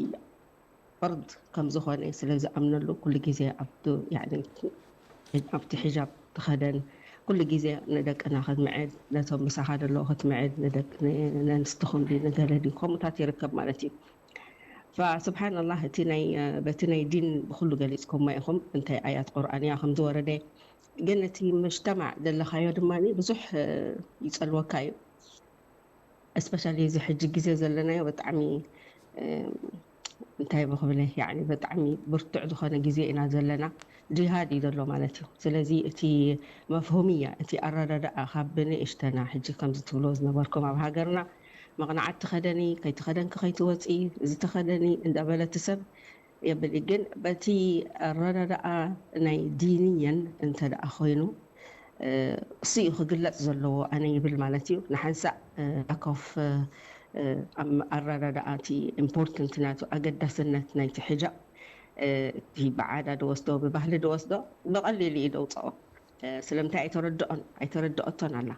ፈርድ ከም ዝኾነ ስለ ዝኣምነሉ ኩሉ ግዜ ኣብቲ፣ ያኒ ኣብቲ ሕጃብ ትኸደን፣ ኩሉ ግዜ ንደቅና ክትምዕድ፣ ነቶም ምሳኻ ዘለዉ ክትምዕድ፣ ንደቅ-፣ ን-፣ ነንስቲ ክንዲ ንገለ ድዩ ከምኡታት ይርከብ ማለት እዩ። ፈስብሓንላህ፣ እቲ ናይ በቲ ናይ ዲን ብኩሉ ገሊፅኩሞ ኢኹም፣ እንታይ ኣያት ቁርኣን እያ ከም ዝወረደ። ግን እቲ ምጅተማዕ ዘለኻዮ ድማ ብዙሕ ይፀልወካ እዩ። እስፔሻሊ እዚ ሕጂ ግዜ ዘለናዮ ብጣዕሚ እንታይ ብክብለ፣ ያኒ ብጣዕሚ ብርቱዕ ዝኾነ ግዜ ኢና ዘለና። ጂሃድ እዩ ዘሎ ማለት እዩ። ስለዚ እቲ መፍሁምያ፣ እቲ ኣረዳድኣ ካብ ብንእሽተና ሕጂ ከምዚ ትብሎ ዝነበርኩም ኣብ ሃገርና መቕናዓት ተኸደኒ፣ ከይተኸደንኪ ከይትወፂ፣ እዚ ተኸደኒ እንዳበለ እቲ ሰብ የብል። ግን በቲ ኣረዳድኣ ናይ ዲንየን እንተ ደኣ ኮይኑ፣ እሱ እዩ ክግለጽ ዘለዎ፣ ኣነ ይብል ማለት እዩ። ንሓንሳእ ኣኮፍ ኣረዳድኣ እቲ ኢምፖርተንት ናቱ፣ ኣገዳስነት ናይቲ ሕጃብ፣ እቲ ብዓዳ ድወስዶ፣ ብባህሊ ድወስዶ፣ ብቐሊሉ እዩ ደውፅኦ። ስለምንታይ ኣይተረድኦን፣ ኣይተረድኦቶን ኣላ።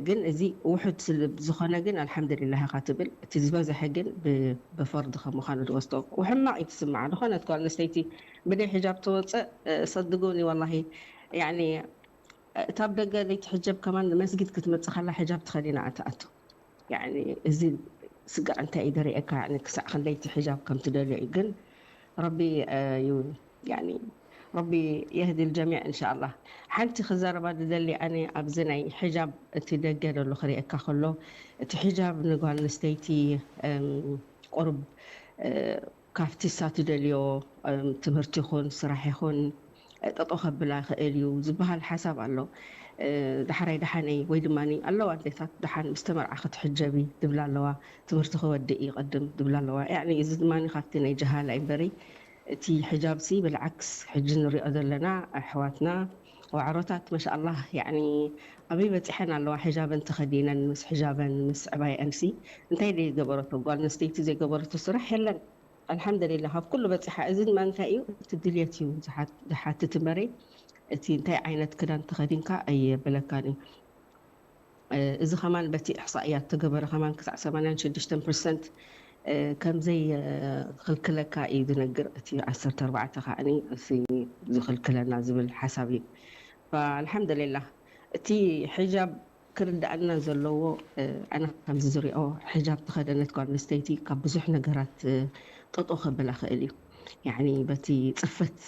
ግን እዚ ውሑድ ስለ ዝኾነ ግን ኣልሓምዱሊላህ ኢኻ ትብል። እቲ ዝበዝሐ ግን ብ-፣ ብፈርዲ ከም ምዃኑ ዝወስዶ ውሕማቕ እዩ ትስምዓ። ዝኾነት ጓል ኣንስተይቲ ብደይ ሕጃብ ትወፅእ፣ ሰድጉኒ ወላሂ፣ ያኒ እታ ኣብ ደገ ዘይትሕጀብ ከማን መስጊድ ክትመፅእ ከላ ሕጃብ ተኸዲና እያ ትኣቱ። ያኒ እዚ ስጋዕ እንታይ እዩ ደሪኤካ፣ ያኒ ክሳዕ ክንደይቲ ሕጃብ ከም ትደልዮ እዩ። ግን ረቢ እዩ፣ ያኒ ረቢ የህዲ ልጀሚዕ እንሻኣላህ። ሓንቲ ክዛረባ ዝደሊ ኣነ ኣብዚ ናይ ሕጃብ እቲ ደገ ደሎ ክርእየካ ከሎ፣ እቲ ሕጃብ ንጓል ኣንስተይቲ ቁሩብ ካብቲ እሳ ትደልዮ ትምህርቲ ይኹን ስራሕ ይኹን ጠጦ ከብላ ይኽእል እዩ ዝበሃል ሓሳብ ኣሎ። ዳሕራይ ደሓነይ ወይ ድማ ኣለዋ ኣዴታት ደሓን ምስ ተመርዓ ክትሕጀቢ ዝብላ ኣለዋ፣ ትምህርቲ ክወድእ እዩ ቅድም ዝብላ ኣለዋ። ያኒ እዚ ድማ ካብቲ ናይ ጀሃላ እዩ እምበሪ፣ እቲ ሕጃብሲ ብልዓክስ ሕጂ ንሪኦ ዘለና ኣሕዋትና ዋዕሮታት መሻኣላህ ያኒ ኣበይ በፂሐን ኣለዋ፣ ሕጃበን ተኸዲነን ምስ ሕጃበን ምስ ዕባየአንሲ እንታይ ዘይገበረቶ ጓል ኣንስተይቲ ዘይገበረቶ ስራሕ የለን። ኣልሓምዱሊላህ ካብ ኩሉ በፂሓ። እዚ ድማ እንታይ እዩ? እቲ ድልየት እዩ ዝሓት-፣ ዝሓትት እምበሪ እቲ እንታይ ዓይነት ክዳን ተኸዲንካ ኣየብለካን እዩ። እዚ ከማን በቲ ኢሕሳእያት ተገበረ ከማን ክሳዕ ሰማንያን ሽዱሽተን ፐርሰንት ከም ዘይኽልክለካ እዩ ዝነግር። እቲ ዓሰርተ ኣርባዕተ ከዓኒ እቲ ዝኽልክለና ዝብል ሓሳብ እዩ። ኣልሓምዱሊላህ እቲ ሕጃብ ክርዳኣና ዘለዎ ኣነ ከምዚ ዝሪኦ ሕጃብ ተኸደነት ጓል ኣንስተይቲ ካብ ብዙሕ ነገራት ጠጦ ከብላ ክእል እዩ። ያኒ በቲ ፅፈት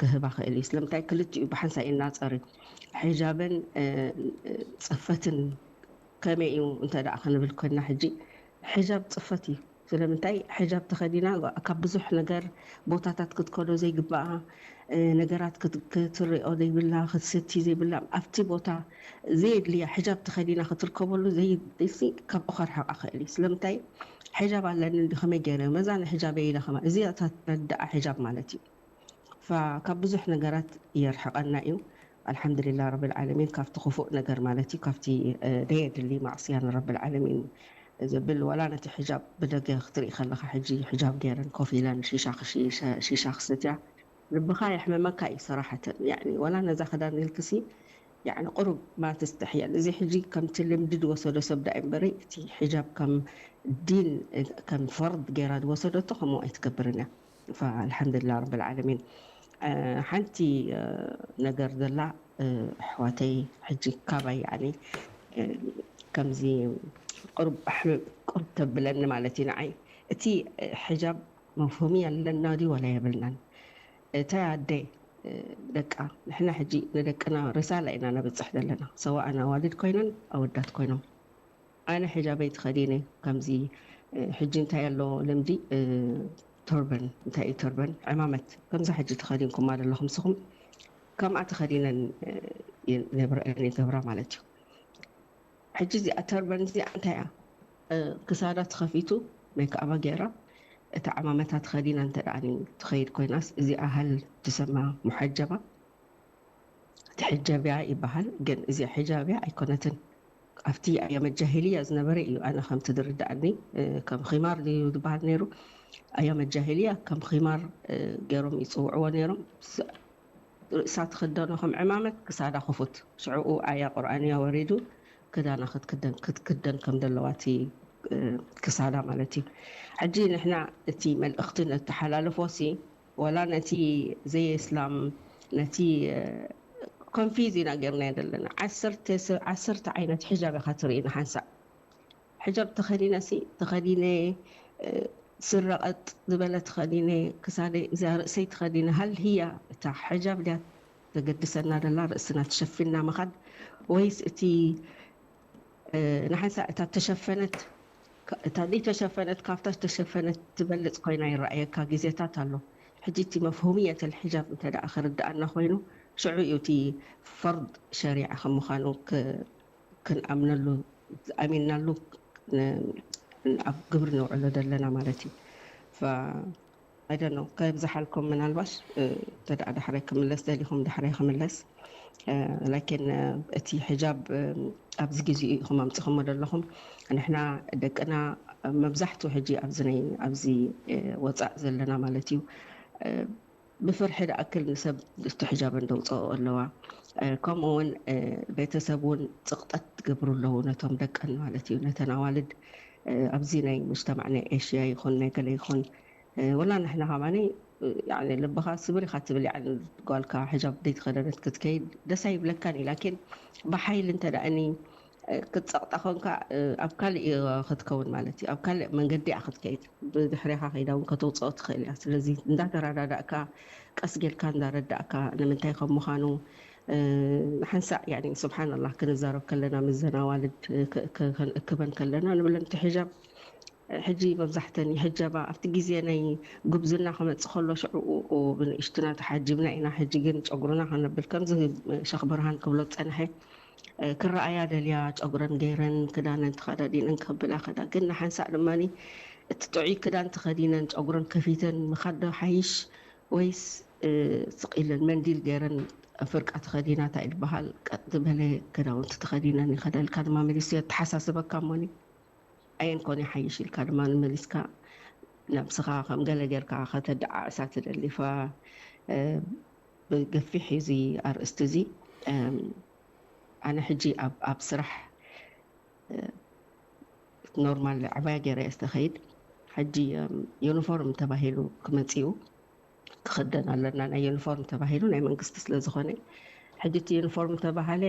ክህባ ክእል እዩ። ስለምንታይ ክልቲኡ ብሓንሳእ ይናፀር እዩ። ሕጃብን ፅፈትን ከመይ እዩ እንተ ደኣ ክንብል ኮይና ሕጂ ሕጃብ ፅፈት እዩ። ስለምንታይ ሕጃብ ተኸዲና ካብ ብዙሕ ነገር ቦታታት ክትከዶ ዘይግባኣ ነገራት ክትሪኦ ዘይብላ ክትሰቲ ዘይብላ ኣብቲ ቦታ ዘየድልያ ሕጃብ ተኸዲና ክትርከበሉ ዘይደሲ ካብኡ ከርሕቃ ክእል እዩ። ስለምንታይ ሕጃብ ኣለኒ እንዲ ከመይ ገይረ መዛነ ሕጃብ ኢለ ከማ እዚታት ረዳኣ ሕጃብ ማለት እዩ። ካብ ብዙሕ ነገራት የርሕቐና እዩ። ኣልሓምዱሊላ ረብል ዓለሚን ካብቲ ክፉእ ነገር ማለት እዩ ካብቲ ደየድሊ ማዕስያ ንረብል ዓለሚን ዘብል ዋላ ነቲ ሕጃብ ብደገ ክትርኢ ከለኻ ሕጂ ሕጃብ ገይረን ኮፍ ኢለን ሺሻ ክሰትያ ልብኻ የሕመመካ እዩ ሰራሓተን። ያኒ ዋላ ነዛ ክዳን ኢልክሲ ያኒ ቁሩብ ማ ተስተሕየል። እዚ ሕጂ ከምቲ ልምዲ ዝወሰዶ ሰብ ዳኣ እምበሪ እቲ ሕጃብ ከም ዲን ከም ፈርድ ገይራ ዝወሰደቶ ከምኡ ኣይትገብርን እያ። ኣልሓምዱሊላ ረብል ዓለሚን። ሓንቲ ነገር ዘላ ኣሕዋተይ ሕጂ ካባይ ያኒ ከምዚ ቁሩብ ኣሕምም ቁሩብ ተብለኒ ማለት እዩ ንዓይ። እቲ ሕጃብ መፍሁሚ ኣለና ድዩ ዋላ የብልናን? እታ ኣደ ደቃ ንሕና ሕጂ ንደቅና ርሳላ ኢና ነብፅሕ ዘለና ሰዋእ ኣዋልድ ኮይነን ኣወዳት ኮይኖም። ኣነ ሕጃበይ ተኸዲነ ከምዚ ሕጂ እንታይ ኣሎ ልምዲ ቶርበን እንታይ እዩ ቶርበን ዕማመት ከምዛ ሕጂ ተኸዲንኩማ ዘለኹም ስኹም ከምኣ ተኸዲነን ነብረአን ይገብራ ማለት እዩ። ሕጂ እዚኣ ተርበን እዚኣ እንታይ እያ? ክሳዳ ተኸፊቱ ሜክኣባ ገይራ እታ ዓማመታ ተኸዲና እንተ ደኣ ትኸይድ ኮይናስ እዚኣ ሃል ትሰማ ሙሐጀባ ትሕጀብያ ይበሃል። ግን እዚኣ ሕጃብያ ኣይኮነትን። ኣብቲ ኣያመ ጃሂልያ ዝነበረ እዩ። ኣነ ከምቲ ዝርዳእኒ ከም ኺማር ድዩ ዝበሃል ነይሩ። ኣያመ ጃሂልያ ከም ኺማር ገይሮም ይፅውዕዎ ነይሮም። ርእሳ ትኽደኖ ከም ዕማመት ክሳዳ ክፉት። ሽዕኡ ኣያ ቁርኣንያ ወሪዱ ክዳና ክትክደን ክትክደን ከም ዘለዋ እቲ ክሳዳ ማለት እዩ። ሕጂ ንሕና እቲ መልእኽቲ ነተሓላልፎ ሲ ወላ ነቲ ዘይእስላም ነቲ ኮንፊዝ ኢና ጌርናዮ ዘለና። ዓሰርተ ዓይነት ሕጃብ ኢኻ ትርኢ ንሓንሳእ። ሕጃብ ተኸዲነ ሲ ተኸዲነ ስረቐጥ ዝበለ ተኸዲነ ክሳደይ እዛ ርእሰይ ተኸዲነ ሃል ህያ እታ ሕጃብ ድያ ዘገድሰና ደላ ርእስና ተሸፊንና ምኻድ ወይስ እቲ ንሓንሳእ እታ ተሸፈነት እታ ዘይተሸፈነት ካብታ ዝተሸፈነት ትበልፅ ኮይና ይረኣየካ ግዜታት ኣሎ። ሕጂ እቲ መፍሁምየት ልሕጃብ እንተ ደኣ ክርድኣና ኮይኑ ሽዑ እዩ እቲ ፈርድ ሸሪዓ ከም ምዃኑ ክንኣምነሉ ኣሚንናሉ ኣብ ግብሪ ነውዕሎ ዘለና ማለት እዩ። I don't know ከየብዝሓልኩም ምናልባሽ እንተ ደኣ ዳሕራይ ክምለስ ደሊኹም ዳሕራይ ክምለስ ላኪን እቲ ሕጃብ ኣብዚ ግዜ ኢኹም ኣምፂኹሞ ዘለኹም ንሕና ደቅና መብዛሕትኡ ሕጂ ኣብዚ ናይ ኣብዚ ወፃእ ዘለና ማለት እዩ ብፍርሒ ደኣክል ንሰብ እቲ ሕጃበን ደውፅኦ ኣለዋ ከምኡ እውን ቤተሰብ እውን ፅቕጠት ትገብሩ ኣለዉ ነቶም ደቀን ማለት እዩ ነተን ኣዋልድ ኣብዚ ናይ ሙጅተማዕ ናይ ኤሽያ ይኹን ናይ ገለ ይኹን ወላ ንሕና ከማኒ ልብኻ ስብር ኢኻ ትብል ጓልካ ሕጃብ ዘይተኸደነት ክትከይድ ደስ ኣይብለካን እዩ ላኪን ብሓይሊ እንተ ደኣኒ ክትፀቕጣ ኮንካ ኣብ ካልእ ክትከውን ማለት እዩ ኣብ ካልእ መንገዲ እያ ክትከይድ ብድሕሬኻ ከይዳ እውን ከተውፅኦ ትኽእል እያ ስለዚ እንዳተረዳዳእካ ቀስ ጌልካ እንዳረዳእካ ንምንታይ ከም ምዃኑ ሓንሳእ ስብሓንላ ክንዛረብ ከለና ምዘን ኣዋልድ ከነእክበን ከለና ንብለን እቲ ሕጃብ ሕጂ መብዛሕተን ይሕጀባ ኣብቲ ግዜ ናይ ጉብዝና ክመፅእ ከሎ ሽዑ ብንእሽትና ተሓጂብና ኢና ሕጂ ግን ጨጉርና ከነብል ከምዚ ሸኽ ብርሃን ክብሎ ዝፀንሐ ክረኣያ ደልያ ጨጉረን ገይረን ክዳነን ተኸዳዲነን ክብላ ከዳ ግን ንሓንሳእ ድማ እቲ ጥዑይ ክዳን ተኸዲነን ጨጉረን ከፊተን ምኻድ ዶ ሓይሽ ወይስ ስቕ ኢለን መንዲል ገይረን ፍርቃ ተኸዲና እንታይ ዝበሃል ቀጥ ዝበለ ክዳውንቲ ተኸዲነን ይኸዳ ኢልካ ድማ መሊሱ የተሓሳስበካ እሞኒ ኣየን ኮን ይሓይሽ ኢልካ ድማ ንመሊስካ ነብስኻ ከም ገለ ጌርካ ከተደዓዕሳ ትደሊ ፋ ብገፊሕ እዚ ኣርእስቲ እዚ ኣነ ሕጂ ኣብ ስራሕ ኖርማል ዕባያ ገይረ እየ ዝተኸይድ ሕጂ ዩኒፎርም ተባሂሉ ክመፅኡ ክኽደን ኣለና ናይ ዩኒፎርም ተባሂሉ ናይ መንግስቲ ስለ ዝኾነ ሕጂ እቲ ዩኒፎርም ተባሃለ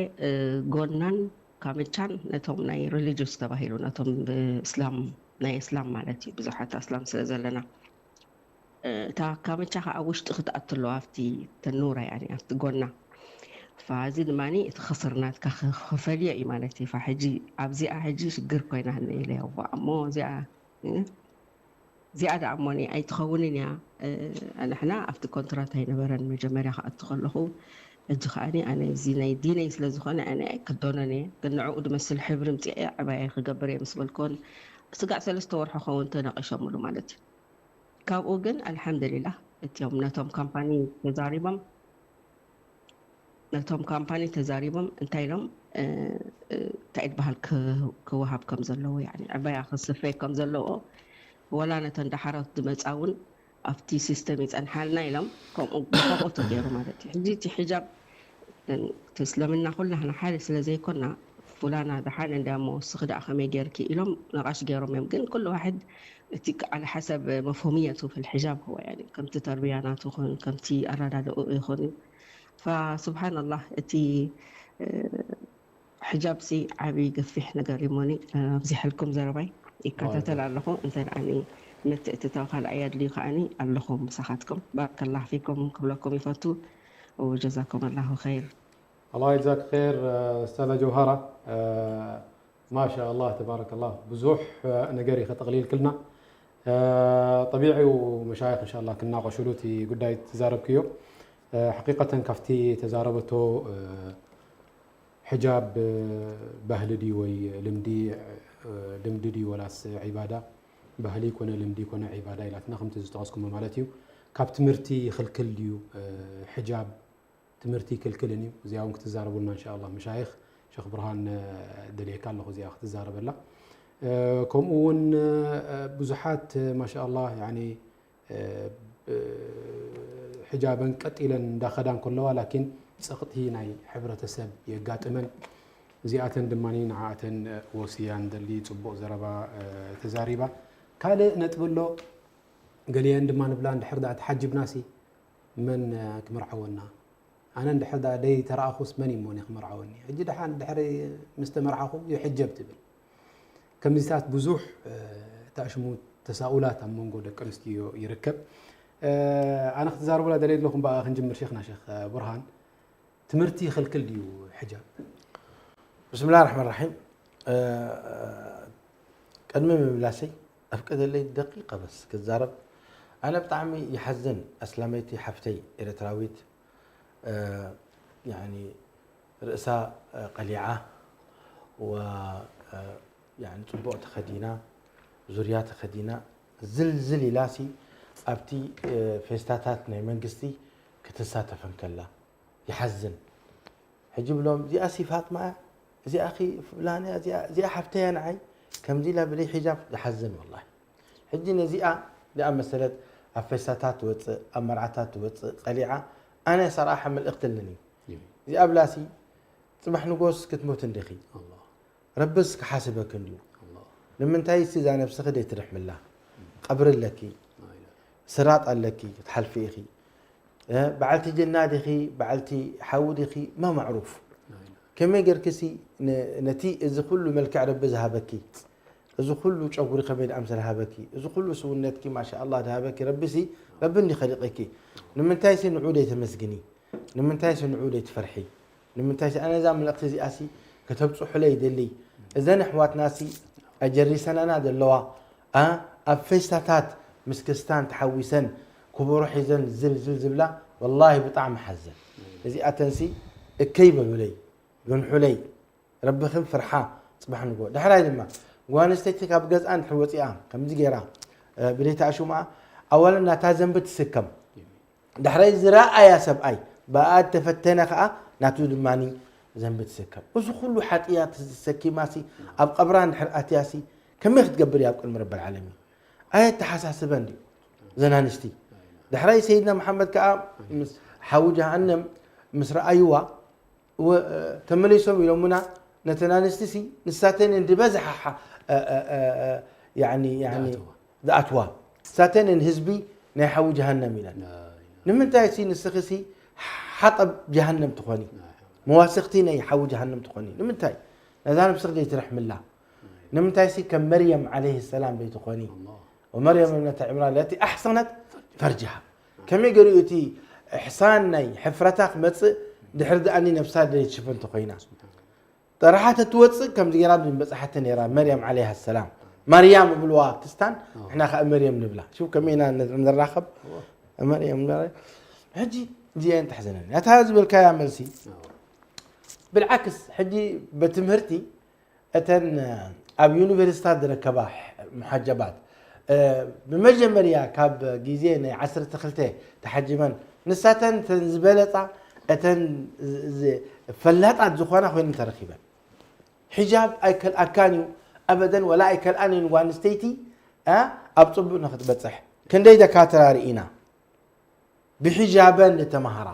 ጎናን ካምቻን ነቶም ናይ ሪሊጅስ ተባሂሉ ነቶም ብእስላም ናይ እስላም ማለት እዩ ብዙሓት ኣስላም ስለ ዘለና እታ ካምቻ ከዓ ውሽጢ ክትኣቱ ኣለዋ ኣብቲ ተኑራ ያኒ ኣብቲ ጎና ፋዚ ድማ እቲ ክስር ናትካ ክፈልዮ እዩ ማለት እዩ ሕጂ ኣብዚኣ ሕጂ ሽግር ኮይና ኢለያ እሞ እዚኣ እዚኣ ደኣ እሞኒ ኣይትኸውንን እያ ንሕና ኣብቲ ኮንትራት ኣይነበረን መጀመርያ ክኣቱ ከለኹ ሕጂ ከዓኒ ኣነ እዚ ናይ ዲነይ ስለ ዝኾነ ኣነ ኣይክደኖን እየ ግን ንዕኡ ድመስል ሕብሪ ምፅአ ዕባየ ክገብር እየ ምስ በልኮን ስጋዕ ሰለስተ ወርሒ ኸውን ተነቂሾምሉ ማለት እዩ ካብኡ ግን ኣልሓምዱሊላህ እቲዮም ነቶም ካምፓኒ ተዛሪቦም ነቶም ካምፓኒ ተዛሪቦም እንታይ ኢሎም እንታይ ዝበሃል ክወሃብ ከም ዘለዎ ዕበያ ክስፈ ከም ዘለዎ ወላ ነተን ዳሓሮት ዝመፃ እውን ኣብቲ ሲስተም ይፀንሓልና ኢሎም ከምኡ ብከምኡ ተገይሩ ማለት እዩ ሕጂ እቲ ሕጃብ እስልምና ኩላህና ሓደ ስለ ዘይኮና ፉላና ደሓን እንዳ እሞ እስኺ ደኣ ከመይ ገይርኪ ኢሎም ነቓሽ ገይሮም እዮም ግን ኩሉ ዋሕድ እቲ ዓለ ሓሰብ መፍሁምየቱ ፊል ሕጃብ ህወ ያኒ ከምቲ ተርቢያ ናቱ ይኹን ከምቲ ኣረዳድኡ ይኹን እዩ ፋ ስብሓን ኣላህ እቲ ሕጃብ ሲ ዓብዪ ገፊሕ ነገር እዩ ሞኒ ኣብዚሐልኩም ዘረባይ ይከታተል ኣለኹ እንተ ደኣኒ ምትእትታው ካልኣይ ኣድልዩ ከዓኒ ኣለኹ ምሳኻትኩም ባረከላህ ፊኩም ክብለኩም ይፈቱ ወጀዛኩም ኣላሁ ኸይር الله يجزاك خير أستاذة جوهرة ما شاء الله تبارك الله ብዙሕ ነገር እዩ ከጠቕሊልክልና ጠቢዒ መሻይኽ እንሻላ ክናቆሽሉ እቲ ጉዳይ ተዛረብክዮ ሓቂቀተን ካብቲ ተዛረበቶ ሕጃብ ባህሊ ድዩ ወይ ልምዲ ልምዲ ድዩ ወላስ ዒባዳ? ባህሊ ይኮነ ልምዲ ይኮነ ዒባዳ ኢላትና ከምቲ ዝጠቐስኩሞ ማለት እዩ። ካብ ትምህርቲ ይኽልክል ድዩ ሕጃብ? ትምህርቲ ይክልክልን እዩ። እዚኣ እውን ክትዛረቡልና እንሻ ኣላህ መሻይኽ ሸኽ ብርሃን ደልየካ ኣለኹ እዚኣ ክትዛረበላ። ከምኡ እውን ብዙሓት ማሻ ኣላህ ያኒ ሕጃበን ቀጥ ኢለን እንዳኸዳ እንከለዋ ላኪን ፀቕጢ ናይ ሕብረተሰብ የጋጥመን። እዚኣተን ድማ ንዓኣተን ወስያን ደሊ ፅቡቕ ዘረባ ተዛሪባ። ካልእ ነጥቢ ኣሎ። ገሊአን ድማ ንብላ እንድሕር ደኣ ተሓጅብናሲ መን ክምርዓወና? ኣነ እንድሕር ደኣ ደይ ተረኣኹስ መን እሞ እኔ ክምርዓወኒ? ሕጂ ደሓን ድሕሪ ምስ ተመርዓኹ ይሕጀብ ትብል። ከምዚታት ብዙሕ ታሽሙ ተሳኡላት ኣብ መንጎ ደቂ ኣንስትዮ ይርከብ። ኣነ ክትዛረቡላ ደለየ ኣለኹም ብኣ ክንጅምር ሼኽና ሼኽ ብርሃን ትምህርቲ ይኽልክል ድዩ ሕጃብ? ብስምላህ ራሕማን ራሒም ቅድሚ ምምላሰይ ኣፍቀደለይ ደቂቐ በስ ክዛረብ። ኣነ ብጣዕሚ ይሓዝን ኣስላመይቲ ሓፍተይ ኤርትራዊት ርእሳ ቀሊዓ ወ ጽቡቕ ተኸዲና ዙርያ ተኸዲና ዝልዝል ኢላሲ ኣብቲ ፌስታታት ናይ መንግስቲ ክትሳተፍ እንከላ ይሓዝን። ሕጂ ብሎም እዚኣሲ ፋጥማ እያ፣ እዚኣኺ ፍላን እያ፣ እዚኣ ሓፍተያ ንዓይ ከምዚ ኢላ ብለይ ሒጃብ ዝሓዝን ወላሂ። ሕጂ ነዚኣ ዚኣ መሰለት ኣብ ፌስታታት ትወፅእ ኣብ መርዓታት ትወፅእ ቀሊዓ ኣነ ሰራሓ መልእኽቲ ኣለኒ። እዚኣ ብላሲ ፅባሕ ንጎስ ክትሞት እንዲኺ ረብስ ክሓስበክ እንድዩ። ንምንታይ ሲ እዛ ነብስኺ ደይትርሕምላ? ቀብሪ ኣለኪ፣ ስራጥ ኣለኪ ክትሓልፊ ኢኺ። በዓልቲ ጀና ዲኺ በዓልቲ ሓዊ ዲኺ ማ ማዕሩፍ። ከመይ ገርክሲ ነቲ እዚ ኩሉ መልክዕ ረቢ ዝሃበኪ እዚ ኩሉ ጨጉሪ ከመይ ዝኣምሰለ ሃበኪ እዚ ኩሉ ስውነትኪ ማሻ ኣላህ ዝሃበኪ ረቢሲ ረቢ እንዲ ኸሊቀኪ ንምንታይሲ ንዑ ደይተመስግኒ ንምንታይሲ ንዑ ደይትፈርሒ ንምንታይሲ ኣነ እዛ መልእኽቲ እዚኣሲ ከተብፅሑለይ ይደሊ እዘን ኣሕዋትናሲ ኣጀሪሰናና ዘለዋ ኣብ ፌስታታት ምስ ክስታን ተሓዊሰን ክበሮ ሒዘን ዝል ዝል ዝብላ ወላሂ ብጣዕሚ ሓዘን እዚኣተንሲ እከይ በሉለይ ግንሑለይ ረብኽን ፍርሓ ፅባሕ ንጎ ዳሕራይ ድማ ጓል ኣንስተይቲ ካብ ገዝኣ እንድሕር ወፂኣ ከምዚ ገይራ ብለይታ ኣሹምኣ ኣዋለን ናታ ዘንቢ ትስከም ዳሕራይ ዝረኣያ ሰብኣይ ብኣ ተፈተነ ከዓ ናቱ ድማ ዘንቢ ትስከም እዚ ኩሉ ሓጥያት ተሰኪማሲ ኣብ ቀብራ እንድሕር ኣትያሲ ከመይ ክትገብር እያ ኣብ ቅድሚ ረቢ ዓለሚን ኣየተሓሳስበን ድዩ ዘን ኣንስቲ ዳሕራይ ሰይድና መሓመድ ከዓ ምስ ሓዊ ጀሃነም ምስ ረኣይዋ ተመሊሶም ኢሎምና ነተን ኣንስቲ ሲ ንሳተን እየን ዝበዝሓ ዝኣትዋ ንሳተን እየን ህዝቢ ናይ ሓዊ ጀሃነም ኢለን ንምንታይ ሲ ንስኺ ሲ ሓጠብ ጀሃነም ትኾኒ መዋስኽቲ ናይ ሓዊ ጀሃነም ትኾኒ ንምንታይ ነዛ ነብስኺ ዘይትርሕምላ ንምንታይ ሲ ከም መርየም ዓለይህ ሰላም ዘይትኾኒ ወመርየም እብነተ ዕምራን ለቲ ኣሕሰነት ፈርጅሃ ከመይ ገይሩ እቲ እሕሳን ናይ ሕፍረታ ክመፅእ ድሕሪ ደኣኒ ነብሳ ደይትሽፍን ተኮይና ጥራሓ ተትወፅእ ከምዚ ገይራ ድንበፅሓተ ነይራ መርያም ዓለይሃ ሰላም ማርያም እብልዋ ክስታን ንሕና ከዓ መርየም ንብላ ሽው ከመይ ኢና ንራኸብ መርየም ሕጂ እዚአን ተሕዘነኒ እታ ዝበልካያ መልሲ ብልዓክስ ሕጂ በትምህርቲ እተን ኣብ ዩኒቨርሲታት ዝርከባ ሙሓጀባት ብመጀመርያ ካብ ግዜ ናይ ዓሰርተ ክልተ ተሓጂበን ንሳተን እተን ዝበለፃ እተን ፈላጣት ዝኾና ኮይነን ተረኪበን ሒጃብ ኣይከልኣካን እዩ ኣበደን ወላ ኣይከልኣን እዩ ንጓል ኣንስተይቲ ኣብ ፅቡቅ ንክትበፅሕ ክንደይ ደካትራ ርኢና ብሒጃበን ዝተምሃራ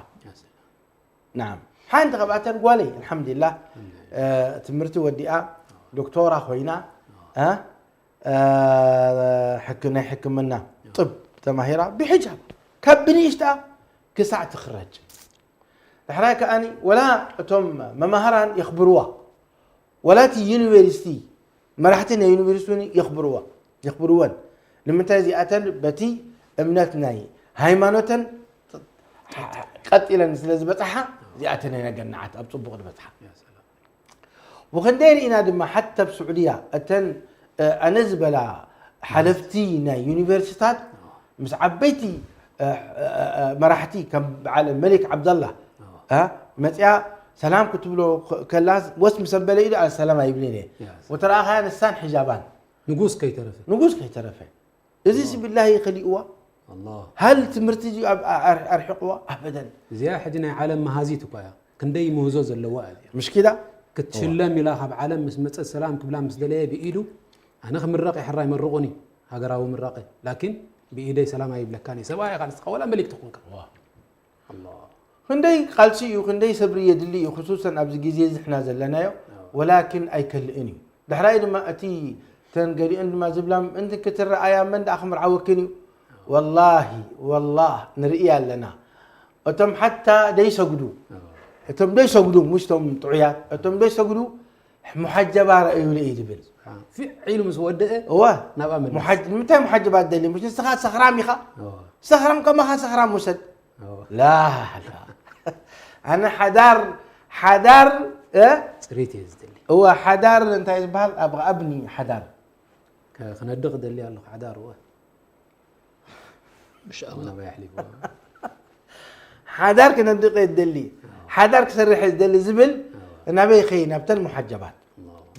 ናም ሓንቲ ካብኣተን ጓለይ ኣልሓምዱሊላህ ትምህርቲ ወዲኣ ዶክቶራ ኮይና ናይ ሕክምና ጥብ ተማሂራ ብሒጃብ ካብ ብንእሽታ ክሳዕ ትኽረጅ ዳሕራይ ከኣ ወላ እቶም መማህራን የኽብርዋ ወላ እቲ ዩኒቨርሲቲ መራሕቲ ናይ ዩኒቨርሲቲ እውን የኽብርዋ የኽብርወን ንምንታይ እዚኣተን በቲ እምነት ናይ ሃይማኖተን ቀጥ ኢለን ስለ ዝበፅሓ እዚኣተን እየን ኣገናዓት ኣብ ፅቡቕ ዝበፅሓ ብኽንደይ ርኢና ድማ ሓቲ ኣብ ስዑድያ እተን ኣነ ዝበላ ሓለፍቲ ናይ ዩኒቨርሲታት ምስ ዓበይቲ መራሕቲ ከም በዓል መሊክ ዓብደላ መፅያ ሰላም ክትብሎ ከላስ ወስ ምስ ኣበለ ኢሉ ኣሰላም ኣይብልን እየ። Yes. ወተረኣኻያ ንሳን ሕጃባን ንጉስ ከይተረፈ ንጉስ ከይተረፈ። እዚስ ብላሂ ከሊእዋ ኣላህ ሃል ትምህርቲ እዚ ኣብ ኣር- ኣርሕቕዋ ኣበደን። እዚኣ ሕጂ ናይ ዓለም መሃዚት እኳ እያ። ክንደይ ምህዞ ዘለዋ እያ እዚኣ። ምሽኪላ ክትሽለም ኢላ ካብ ዓለም ምስ መፀት ሰላም ክብላ ምስ ደለየ ብኢዱ ኣነ ክምረቕ የሕራይ መርቑኒ ሃገራዊ ምራቐ ላኪን ብኢደይ ሰላም ኣይብለካን እየ። ሰብኣይ ኢኻ ንስኻ ወላ መሊክ ትኹንካ። ኣላህ ክንደይ ቃልሲ እዩ፣ ክንደይ ሰብሪ የድሊ እዩ፣ ክሱሰን ኣብዚ ግዜ እዚ ንሕና ዘለናዮ። ወላኪን ኣይከልእን እዩ። ዳሕራይ ድማ እቲ ተን ገሊኦን ድማ ዝብላ ምእንቲ ክትረኣያ መን ደኣ ክምርዓወክን እዩ። ወላሂ ወላህ ንርኢ ኣለና። እቶም ሓታ ደይሰግዱ እቶም ደይሰግዱ ሙሽ ቶም ጥዑያት እቶም ደይሰግዱ ሙሓጀባ ረእዩኒ እዩ ዝብል። ፊዕ ኢሉ ምስ ወደአ እወ ናብኣ መለስ። ሙሓጅ- ንምንታይ ሙሓጀባ ትደሊ? ሙሽ ንስኻ ሰኽራም ኢኻ። እወ፣ ሰኽራም ከማኻ ሰኽራም ውሰድ። እወ። ላ ላ ኣነ ሓዳር ሓዳር እ? ፅሪት እየ ዝደሊ። እወ ሓዳር እንታይ ዝበሃል ኣብ ኣብኒ ሓዳር ከ- ክነድቕ ደሊ ኣለኹ ሓዳር እወ። ኢንሻኣላህ። ናበይ ኣሕሊፍዎ? ሓዳር ክነድቕ እየ ዝደሊ ሓዳር ክሰርሕ እየ ዝደሊ ዝብል ናበይ ኸይ ናብተን ሙሓጀባት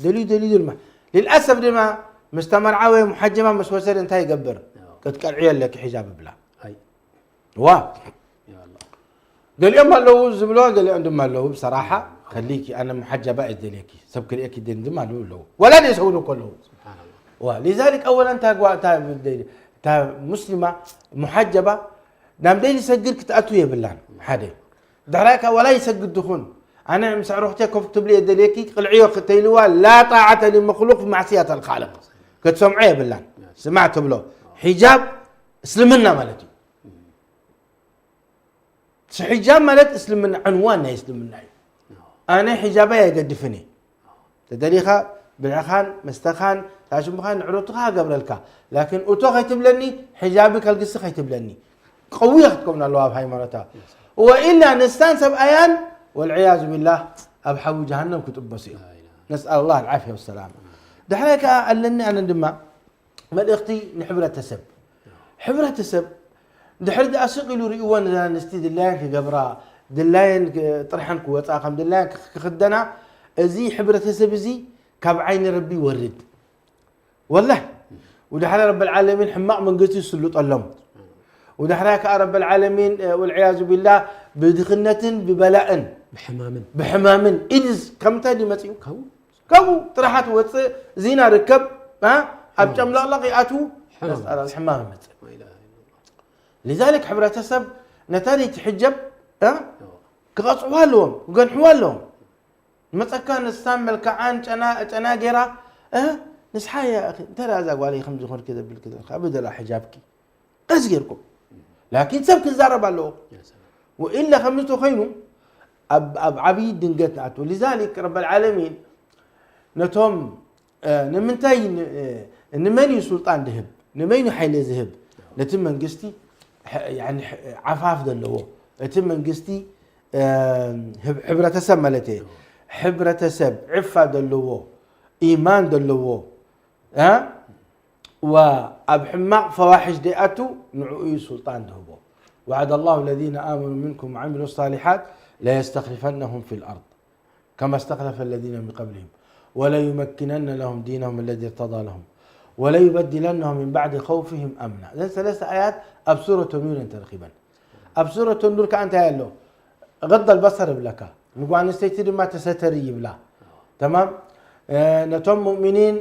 ደልዩ ደልዩ ድማ ልልኣሰፍ ድማ ምስ ተመርዓወ ሙሓጀባ ምስ ወሰደ እንታይ ይገብር? ክትቀልዕዮ ኣለኪ ሒጃብ ብላ ኣይ ዋ ያ ኣላህ። ገሊኦም ኣለዉ ዝብሎ ገሊኦም ድማ ኣለዉ ብሰራሓ ከሊኪ ኣነ ሙሓጀባ እየ ዝደልየኪ ሰብ ክርእየኪ ደን ድማ ኣለዉ ኣለዉ ወላ ደይሰውዱ ከለዉ ስብሓንላህ። ዋ ሊዛሊክ ኣወላ እታ ጓ- እታ እታ ሙስሊማ ሙሓጀባ ናብ ደይ ዝሰግድ ክትኣቱ የብላን ሓደ ድሕራይ ከኣ ዋላ ይሰግድ ድኹን ኣነ ምስ ኣዕሩኽተይ ኮፍ ክትብሊ እየ ደልየኪ ቅልዕዮ ክተይልዋ ላ ጣዓተ ሊመክሉቅ ማዕስያት ኣልካልቅ ክትሰምዖ የብላን ስማዕ ትብሎ ሒጃብ እስልምና ማለት እዩ ሕጃብ ማለት እስልምና ዕንዋን ናይ እስልምና እዩ ኣነ ሕጃበይ ኣይገድፍን እየ ተደሊኻ ብልዕኻን መስተኻን ታሽሙኻን ንዕሮትኻ ገብረልካ ላኪን እቶ ከይትብለኒ ሕጃቢ ከልግሲ ከይትብለኒ ቀውያ ክትከውን ኣለዋ ኣብ ሃይማኖታ ወኢላ ንሳን ሰብኣያን ወልዕያዙ ቢላህ ኣብ ሓዊ ጀሃነም ክጥበሱ እዮም ነስኣል ላ ልዓፍያ ወሰላማ ድሕራይ ከዓ ኣለኒ ኣነ ድማ መልእኽቲ ንሕብረተሰብ ሕብረተሰብ ድሕሪ ደኣ ስቕ ኢሉ ርእይዎ ነዛ ኣንስቲ ድላየን ክገብራ ድላየን ጥርሐን ክወፃ ከም ድላየን ክኽደና እዚ ሕብረተሰብ እዚ ካብ ዓይኒ ረቢ ይወርድ ወላሂ ወዳሕራ ረቢ ልዓለሚን ሕማቕ መንግስቲ ይስልጠሎም ወዳሕራ ከዓ ረቢ ልዓለሚን ወልዕያዙ ቢላህ ብድኽነትን ብበላእን ብሕማምን ብሕማምን ኢድስ ከምታይ ድመፅኡ ካብኡ ጥራሓት ወፅእ ዚና ርከብ ኣብ ጨምለቕለቕ ይኣትዉ ሕማም ይመፅእ ሊዛሊክ ሕብረተሰብ ነታ ዘይትሕጀብ ክቐፅዑ ኣለዎም ክገንሕዋ ኣለዎም መፀካ ንሳን መልክዓን ጨና ጌራ ንስሓ እያ እንታይ እዛ ጓለይ ከምዚ ኮንኪ ዘብልኪ ዘለካ ብደላ ሕጃብኪ ቀስ ጌርኩም ላኪን ሰብ ክዛረብ ኣለዎ ወኢላ ከምዚ ተኮይኑ ኣብ ዓብዪ ድንገት ንኣቱ ሊዛሊክ ረብ ልዓለሚን ነቶም ንምንታይ ንመን እዩ ሱልጣን ድህብ ንመን እዩ ሓይለ ዝህብ ነቲ መንግስቲ ዓፋፍ ዘለዎ እቲ መንግስቲ ሕብረተሰብ ማለት ሕብረተሰብ ዕፋ ዘለዎ ኢማን ዘለዎ ኣብ ሕማቕ ፈዋሕሽ ደይኣቱ ንዕኡ እዩ ሱልጣን ድህቦ وعد الله الذين آمنوا منكم وعملوا الصالحات ليستخلفنهم في الأرض كما استخلف الذين من قبلهم وليمكنن لهم دينهم الذي ارتضى لهم وليبدلنهم من بعد خوفهم أمنا እዘን ሰለስተ ኣያት ኣብ ሱረተ ኑር እየን ተረኺበን ኣብ ሱረተ ኑር ከዓ እንታይ ኣሎ غض البصر ይብለካ ንጓል ኣንስተይቲ ድማ ተሰተሪ ይብላ ተማም ነቶም ሙእሚኒን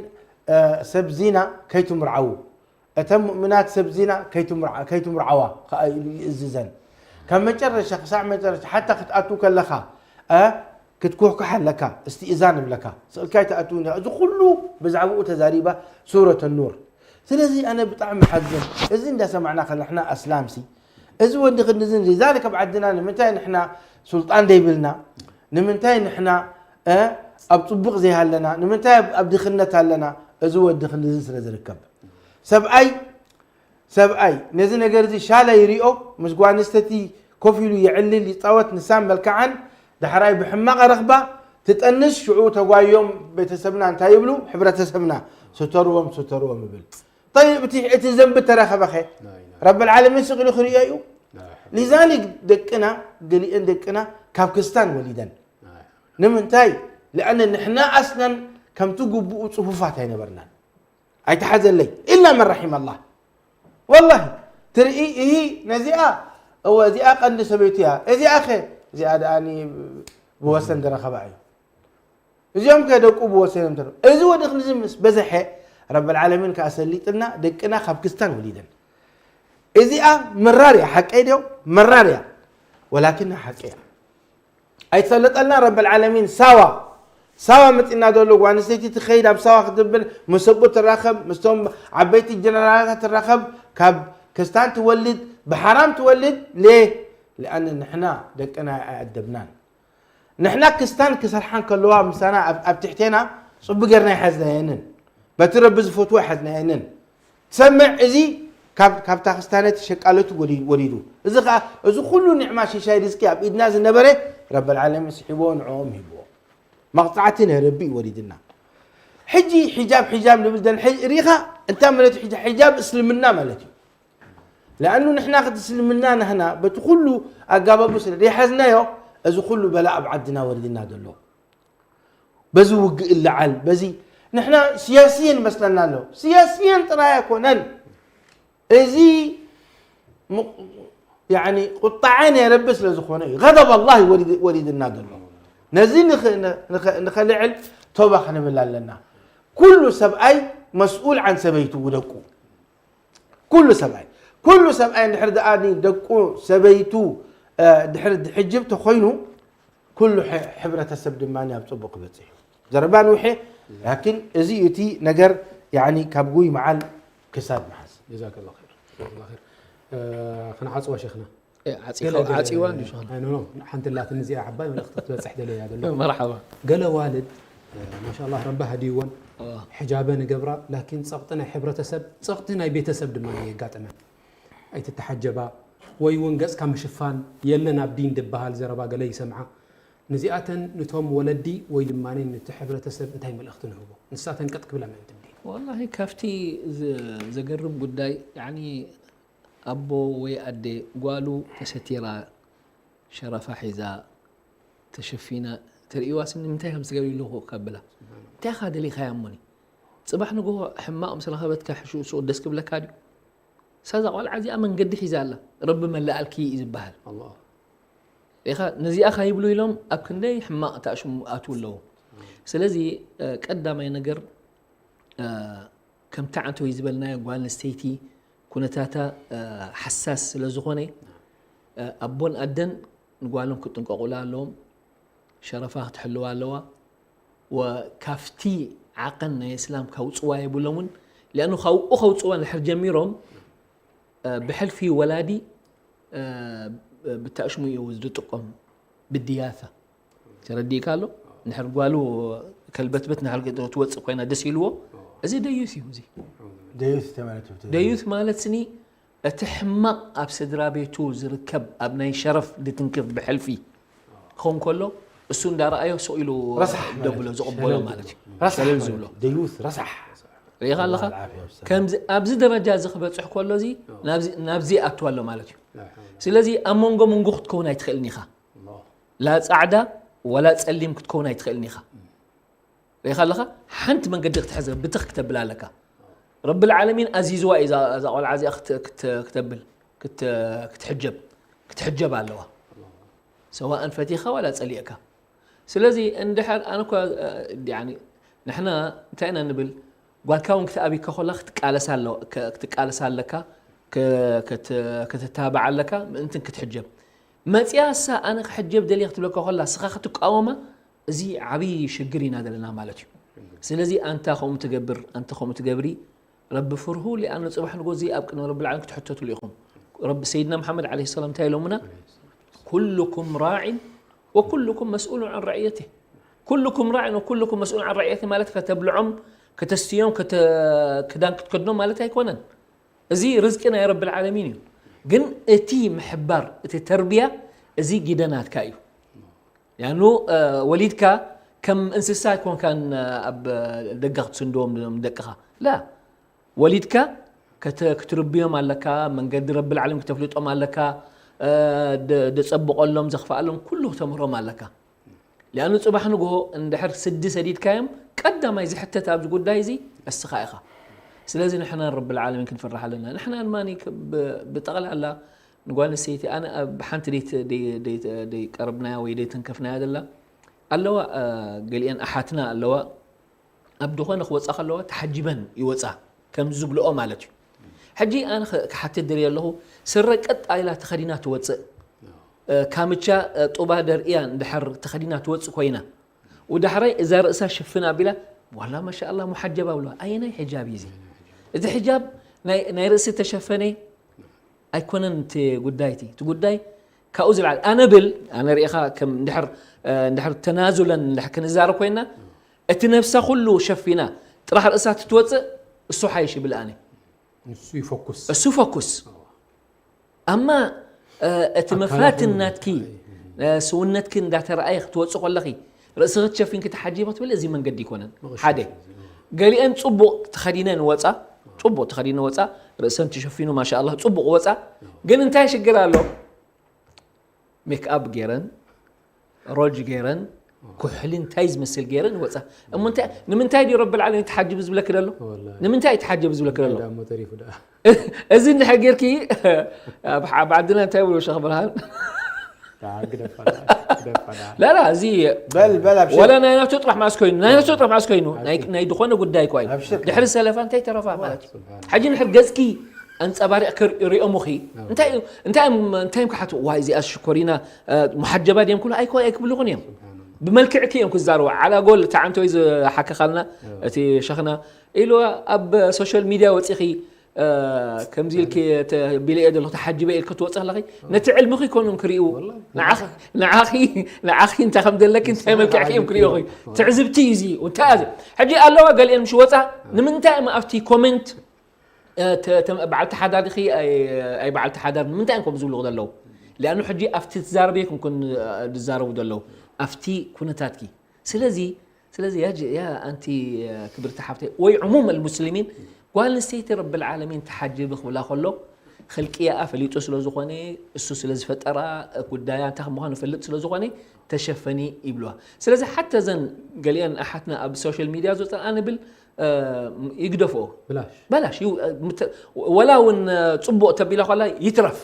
ሰብ ዚና ከይትምርዓዉ እተን ሙእሚናት ሰብ ዚና ከይትምርዓዋ ከዓ ይእዝዘን ካብ መጨረሻ ክሳዕ መጨረሻ ሓታ ክትኣቱ ከለኻ ክትኩሕኩሕ ኣለካ እስትእዛን እብለካ ስእልካ ይትኣትው እዚ ኩሉ ብዛዕባኡ ተዛሪባ ሱረት ኑር ስለዚ ኣነ ብጣዕሚ ሓዝን እዚ እንዳሰማዕና ከለሕና ኣስላምሲ እዚ ወዲ ክንድዝን ሊዛሊክ ኣብ ዓድና ንምንታይ ንሕና ሱልጣን ደይብልና ንምንታይ ንሕና ኣብ ፅቡቕ ዘይሃለና ንምንታይ ኣብ ድኽነት ኣለና እዚ ወዲ ክንድዝን ስለ ዝርከብ ሰብኣይ ሰብኣይ ነዚ ነገር እዚ ሻላ ይሪኦ ምስ ጓንስተቲ ኮፍ ኢሉ ይዕልል ይፃወት ንሳን መልክዓን ዳሕራይ ብሕማቕ ረኽባ ትጠንስ ሽዑ ተጓዮም ቤተሰብና እንታይ ይብሉ ሕብረተሰብና ስተርዎም ስተርዎም ይብል طيب እቲ እቲ ዘንቢ ተረኸበኸ ረብ العالمين ስቕ ኢሉ ክሪኦ እዩ لذلك ደቅና ገሊአን ደቅና ካብ ክስታን ወሊደን ንምንታይ? لأن ንሕና ኣስለን ከምቲ ግቡኡ ጽፉፋት ኣይነበርናን። ኣይተሓዘለይ إلا من رحم الله. والله ትርኢ እሂ ነዚኣ እወ እዚኣ ቀንዲ ሰበይቱ እያ። እዚኣ ኸ እዚኣ ደኣ ብወሰን ዝረኸባ እዩ። እዚኦም ከ ደቁ ብወሰን እዮም ተረፉ። እዚ ወዲ ክንዚ ምስ በዝሐ ረብ العالمين ከኣ ሰሊጥልና ደቅና ካብ ክስታን ወሊደን። እዚኣ መራር እያ ሓቀይ ድዮ? መራር እያ። ولكن ሓቀይ እያ። ኣይትሰለጠልና ረብ العالمين ሳዋ ሳዋ መጺና ዘሎ ጓል ኣንስተይቲ ትኸይድ ኣብ ሳዋ ክትብል ምስ ኣቦ ትራኸብ ምስቶም ዓበይቲ ጀነራላት ትራኸብ ካብ ክስታን ትወልድ ብሓራም ትወልድ ليه؟ لأن ንሕና ደቅና ኣይኣደብናን ንሕና ክስታን ክሰርሓ እንከለዋ ምሳና ኣብ ኣብ ትሕቴና ጽቡቅ ጌርና ኣይሓዝናየንን በቲ ረቢ ዝፈትዎ ኣይሓዝናየንን ትሰምዕ እዚ ካብ ካብታ ክስታነቲ ሸቃለቱ ወሊ- ወሊዱ እዚ ኸኣ እዚ ኩሉ ኒዕማ ሽሻይ ርዝቂ ኣብ ኢድና ዝነበረ ረብ العالمين ስሒብዎ ንዕኦም ሂብዎ መቕጻዕቲ ናይ ረቢ እዩ ወሊድና ሕጂ ሒጃብ ሒጃብ ንብል ዘለና ሕጂ ሪኻ እንታይ ማለት እዩ ሒጃብ ሒጃብ እስልምና ማለት እዩ لأنه ንሕና ክትስልምና ናህና በቲ ኩሉ ኣጋባቡ ስለ ዘይሓዝናዮ እዚ ኩሉ በላ ኣብ ዓድና ወሪድና ዘሎ በዚ ውግእ እለዓል በዚ ንሕና ስያስየን መስለና ኣሎ ስያስየን ጥራይ ኣይኮነን እዚ ቁጣዐ ናይ ረቢ ስለ ዝኾነ እዩ غضب الله ወሪድና ዘሎ ነዚ ንኸልዕል ቶባ ክንብል ኣለና ኩሉ ሰብኣይ መስኡል عن ሰበይቱ ውደቁ ኩሉ ሰብኣይ ኩሉ ሰብኣይ እንድሕር ደኣ ደቁ ሰበይቱ ድሕር ድሕጅብ ተኾይኑ ኩሉ ሕብረተሰብ ድማ ኣብ ፅቡቅ ክበፅሕ እዩ ዘረባ ንውሐ ላኪን እዚ እዩ እቲ ነገር ያኒ ካብ ጉይ መዓል ክሳድ መሓዝ ጀዛከላ ኸይር ጀዛከላ ኸይር ክንዓፅዋ ሸይኽና ዓፂዋ እንዲ ሸይኽና ሓንቲ ላትን እዚኣ ዓባይ መልእኽቲ ክትበፅሕ ደለያ ዘሎ መርሓባ ገለ ዋልድ ማሻላ ረቢ ሃዲይወን ሕጃበን ይገብራ ላኪን ፀቕጢ ናይ ሕብረተሰብ ፀቕጢ ናይ ቤተሰብ ድማ የጋጥመን ኣይትተሓጀባ ወይ እውን ገፅካ ምሽፋን የለን ኣብ ዲን ድበሃል ዘረባ ገለ ይሰምዓ ንዚኣተን ንቶም ወለዲ ወይ ድማ ንቲ ሕብረተሰብ እንታይ መልእኽቲ ንህቦ ንሳተን ቀጥ ክብላ ምእንቲ ዲን ወላሂ ካብቲ ዘገርም ጉዳይ ያኒ ኣቦ ወይ ኣደ ጓሉ ተሰቲራ ሸረፋ ሒዛ ተሸፊና ተርእይዋ ስኒ ምንታይ ከም ትገብሪ ኣለኹ ከብላ እንታይ ኢኻ ደሊኻያ እሞኒ ፅባሕ ንግሆ ሕማቕ ምስ ረኸበትካ ሽኡ ሱቕ ደስ ክብለካ ድዩ ሳዛ ቆልዓ እዚኣ መንገዲ ሒዛ ኣላ ረቢ መላኣልኪ እዩ ዝበሃል ኢኻ ነዚኣ ካይብሉ ኢሎም ኣብ ክንደይ ሕማቕ ተኣሽሙ ኣትው ኣለዉ ስለዚ ቀዳማይ ነገር ከምቲ ዓንተወይ ዝበልናዮ ጓል ኣንስተይቲ ኩነታታ ሓሳስ ስለ ዝኾነ ኣቦን ኣደን ንጓሎም ክጥንቀቑላ ኣለዎም ሸረፋ ክትሕልዋ ኣለዋ ወካፍቲ ዓቐን ናይ እስላም ካውፅዋ የብሎምን ሊኣኑ ካብኡ ከውፅዋ ንድሕር ጀሚሮም ብሕልፊ ወላዲ ብታእሽሙ እዩ ዝጥቀም ብድያታ ተረዲእካ ኣሎ ንድሕር ጓሉ ከልበትበት ንድሕር ትወፅእ ኮይና ደስ ኢልዎ እዚ ደዩስ እዩ እዚ ደዩስ ማለት ስኒ እቲ ሕማቕ ኣብ ስድራ ቤቱ ዝርከብ ኣብ ናይ ሸረፍ ድትንክፍ ብሕልፊ ክኸውን ከሎ እሱ እንዳረኣዮ ስቕ ኢሉ ደብሎ ዝቕበሎ ማለት እዩ ሸለል ዝብሎ ደዩስ ረሳሕ ርኢኻ ኣለኻ ከምዚ ኣብዚ ደረጃ እዚ ክበፅሕ ከሎ እዚ ናብዚ ኣቱ ኣሎ ማለት እዩ ስለዚ ኣብ መንጎ መንጎ ክትከውን ኣይትኽእልን ኢኻ ላ ፃዕዳ ወላ ፀሊም ክትከውን ኣይትኽእልን ኢኻ ርኢኻ ኣለኻ ሓንቲ መንገዲ ክትሕዘ ብትኽ ክተብል ኣለካ ረቢ ልዓለሚን ኣዚዝዋ እዩ እዛ ቆልዓ እዚኣ ክተብል ክትሕጀብ ክትሕጀብ ኣለዋ ሰዋእን ፈቲኻ ዋላ ፀሊእካ ስለዚ እንድሕር ኣነ እኳ ንሕና እንታይ ኢና ንብል ጓልካ እውን ክትኣብይ ከኾላ ክትቃለሳ ኣለካ ክትተባዕ ኣለካ ምእንትን ክትሕጀብ መፅያ እሳ ኣነ ክሕጀብ ደልየ ክትብለካ ከላ ስኻ ክትቃወማ እዚ ዓብዪ ሽግር ኢና ዘለና ማለት እዩ ስለዚ ኣንታ ከምኡ ትገብር ኣንተ ከምኡ ትገብሪ ረቢ ፍርሁ ሊኣኑ ፅባሕ ንጎ እዚ ኣብ ቅድሚ ረቢ ልዓለም ክትሕተትሉ ኢኹም ረቢ ሰይድና መሓመድ ዓለ ሰላም እንታይ ኢሎምና ኩልኩም ራዒን ወኩልኩም መስኡሉን ዐን ረዕየትህ ኩልኩም ራዕን ወኩልኩም መስኡል ዐን ረዕየትህ ማለት ከተብልዖም ከተስትዮም ክዳን ክትከድኖም ማለት ኣይኮነን እዚ ርዝቂ ናይ ረቢ ልዓለሚን እዩ ግን እቲ ምሕባር እቲ ተርብያ እዚ ጊደ ናትካ እዩ ያኑ ወሊድካ ከም እንስሳ ኣይኮንካን ኣብ ደጋ ክትስንድዎም ደቅኻ ላ ወሊድካ ክትርብዮም ኣለካ መንገዲ ረቢ ልዓለም ክተፍልጦም ኣለካ ደፀብቐሎም ዘኽፍኣሎም ኩሉ ክተምህሮም ኣለካ ሊኣኑ ጽባሕ ንግሆ እንድሕር ስዲ ሰዲድካዮም ቀዳማይ ዝሕተት ኣብዚ ጉዳይ እዚ እስኻ ኢኻ። ስለዚ ንሕና ረብል ዓለሚን ክንፈርሕ ኣለና። ንሕና ድማ ክ- ብ- ብጠቕላላ ንጓል ኣንስተይቲ ኣነ ኣብ ሓንቲ ደይ- ደይ- ደይ- ደይቀረብናያ ወይ ደይተንከፍናያ ዘላ ኣለዋ፣ እ፣ ገሊአን ኣሓትና ኣለዋ ኣብ ዝኾነ ክወፃ ከለዋ ተሓጂበን ይወፃ ከም ዝብልኦ ማለት እዩ። ሕጂ ኣነ ኸ- ክሓትት ደልየ ኣለኹ፣ ስረ ቀጥ ኢላ ተኸዲና ትወፅእ፣ እ፣ ካምቻ፣ እ፣ ጡባ ደርእያ እንድሕር ተኸዲና ትወፅእ ኮይና፣ ወዳሕራይ እዛ ርእሳ ሽፍን ኣቢላ ዋላ ማሻኣላ ሙሓጀብ ኣብለዋ። ኣየናይ ሕጃብ እዩ እዚ? እዚ ሕጃብ ናይ ናይ ርእሲ ተሸፈነ ኣይኮነን እቲ ጉዳይ። እቲ እቲ ጉዳይ ካብኡ ዝለዓለ ኣነ ብል ኣነ ርኢኻ ከም እንድሕር እንድሕር ተናዙለን እንድሕር ክንዛረብ ኮይና እቲ ነብሳ ኩሉ ሸፊና ጥራሕ ርእሳ ትትወፅእ እሱ ሓይሽ ይብል ኣነ። ንሱ ይፈኩስ እሱ ፈኩስ ኣማ እቲ መፋትን ናትኪ ስውነትኪ እንዳተረኣየ ክትወፅእ ከለኺ ርእስኺ ትሸፊንኪ ተሓጂቢ ክትብል እዚ መንገዲ ይኮነን። ሓደ ገሊአን ፅቡቕ ተኸዲነን ወፃ፣ ፅቡቕ ተኸዲነ ወፃ፣ ርእሰን ተሸፊኑ ማሻ ኣላህ ፅቡቕ ወፃ። ግን እንታይ ሽግር ኣሎ? ሜክኣፕ ገይረን ሮጅ ገይረን ኩሕሊ እንታይ ዝመስል ገይረን ይወፃ። እሞ እንታይ ንምንታይ ድዩ ረብል ዓለሚን ተሓጅቢ ዝብለክ ደሎ? ወላሂ። ንምንታይ እዩ ተሓጅቢ ዝብለክ ደሎ? ዳሞ ተሪፉ ደኣ እዚ እንድሕር ጌርኪ ኣብ ዓድና እንታይ ብሎ ሸኽ ብርሃን ደኣ ግደፋ ደኣ፣ ግደፋ ደኣ። ላላ እዚ በል በል ኣብሽር ወላ ናይ ናቱ ጥራሕ ማስ ኮይኑ ናይ ናቱ ጥራሕ ማስ ኮይኑ ናይ ኣብሽር። ናይ ዝኾነ ጉዳይ እኳ እዩ ኣብሽር። ድሕሪ ሰለፋ እንታይ ተረፋ ማለት እዩ ስብሓን ሕጂ ንድሕር ገጽኪ ኣንጸባሪቕ ክርእዮምኺ እንታይ እንታይ እዮም እንታይ እዮም ክሓቱ ዋይ እዚኣ ሽኮሪና እ፣ ሙሓጀባ ድዮም ክብሉ ኣይኮ ኣይክብልኹን እዮም ብመልክዕኪ እዮም ክዛረቡ ዓላ ጎል እቲ ዓንተወይ ዝሓከኻልና እቲ ሸኽና ኢሉ ኣብ ሶሻል ሚድያ ወፂኺ እ፣ ከምዚ ኢልኪ ተ- ቢለ እየ ዘለኹ ተሓጅበ ኢልኪ ክትወፂ ከለኺ ነቲ ዕልምኺ ይኮኑን ክርእዩ ንዓኺ ንዓኺ ንዓኺ እንታይ ከም ዘለኪ እንታይ መልክዕኪ እዮም ክርእዩ ትዕዝብቲ እዩ እዚ እንታይ እዚ ሕጂ ኣለዋ ገሊአን ምሽ ወፃ ንምንታይ እዮም ኣብቲ ኮሜንት እ፣ ተ- ተ- በዓልቲ ሓዳር ዲኺ ኣይ ኣይ በዓልቲ ሓዳር ንምንታይ እዮም ከም ዝብሉ ዘለዉ ሊኣኑ ሕጂ ኣብቲ ትዛረብ የኩንኩን ዝዛረቡ ዘለዉ ኣብቲ ኩነታትኪ ስለዚ ስለዚ ያ ጀ- ያ ኣንቲ እ፣ ክብርቲ ሓፍተይ ወይ ዕሙም ኣልሙስሊሚን ጓል ኣንስተይቲ ረብል ዓለሚን ተሓጅቢ ክብላ ከሎ ክልቅያኣ ፈሊጡ ስለ ዝኾነ እሱ ስለ ዝፈጠራ እ፣ ጉዳያ እንታይ ከም ምዃኑ ፈልጥ ስለ ዝኾነ ተሸፈኒ ይብልዋ ስለዚ ሓተ ዘን ገሊአን ኣሓትና ኣብ ሶሻል ሚድያ ዝወፀን ኣነ ብል እ፣ ይግደፍኦ ብላሽ በላሽ ይው- ምተ- ወላ እውን እ፣ ፅቡቅ ተቢላ ከላ ይትረፍ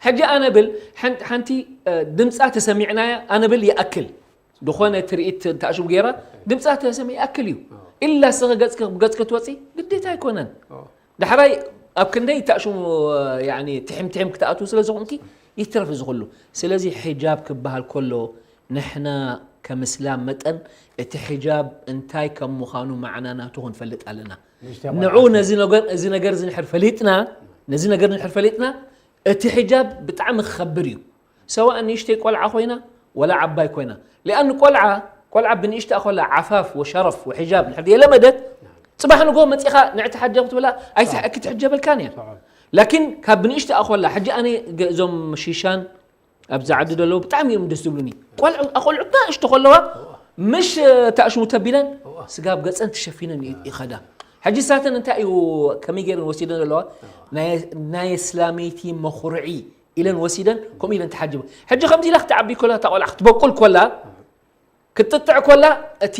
ሕጂ ኣነ ብል ሓን- ሓንቲ እ፣ ድምፃ ተሰሚዕናያ ኣነ ብል ይኣክል ዝኾነ ትርኢት ተኣሽቡ ገይራ ድምፃ ተሰሚ ይኣክል እዩ ኢላ ስኸ ገፅኪ ገፅኪ ትወፂ ግዴታ ኣይኮነን ዳሕራይ ኣብ ክንደይ ተኣሽሙ ያኒ ትሕም ትሕም ክትኣትዉ ስለ ዝኾንኪ ይትረፍ እዚ ኩሉ ስለዚ ሕጃብ ክበሃል ከሎ ንሕና ከም እስላም መጠን እቲ ሕጃብ እንታይ ከም ምዃኑ ማዕና ናቱ ክንፈልጥ ኣለና ንዑ ነዚ ነገር እዚ ነገር እዚ ንሕር ፈሊጥና ነዚ ነገር ንሕር ፈሊጥና እቲ ሕጃብ ብጣዕሚ ክኸብር እዩ ሰዋእ ንእሽተይ ቆልዓ ኮይና ወላ ዓባይ ኮይና ሊኣን ቆልዓ ቆልዓ ብንእሽታ ኮላ ዓፋፍ ወሸረፍ ወሕጃብ ንሕር የለመደት ፅባሕ ንጎ መፂኻ ንዕቲ ሓጃብ ክትብላ ኣይትሕጀበልካን እያ ላኪን ካብ ብንእሽታ ኮላ ሕጂ ኣነ ገ- እዞም ሺሻን ኣብዚ ዓዲ ዘለዉ ብጣዕሚ እዮም ደስ ዝብሉኒ ቆልዑ ኣቆልዑትና እሽቶ ከለዋ ምሽ ተእሽሙ ተቢለን ስጋብ ገፀን ተሸፊነን ይ- ይኸዳ ሕጂ ሳተን እንታይ እዩ ከመይ ገይረን ወሲደን ዘለዋ ናይ- ናይ እስላመይቲ መኹርዒ ኢለን ወሲደን ከምኡ ኢለን ተሓጅበ ሕጂ ከምዚ ኢላ ክትዓቢ ኮላ እታ ቆልዓ ክትበቁል ኮላ ክትጥጥዕ ኮላ እቲ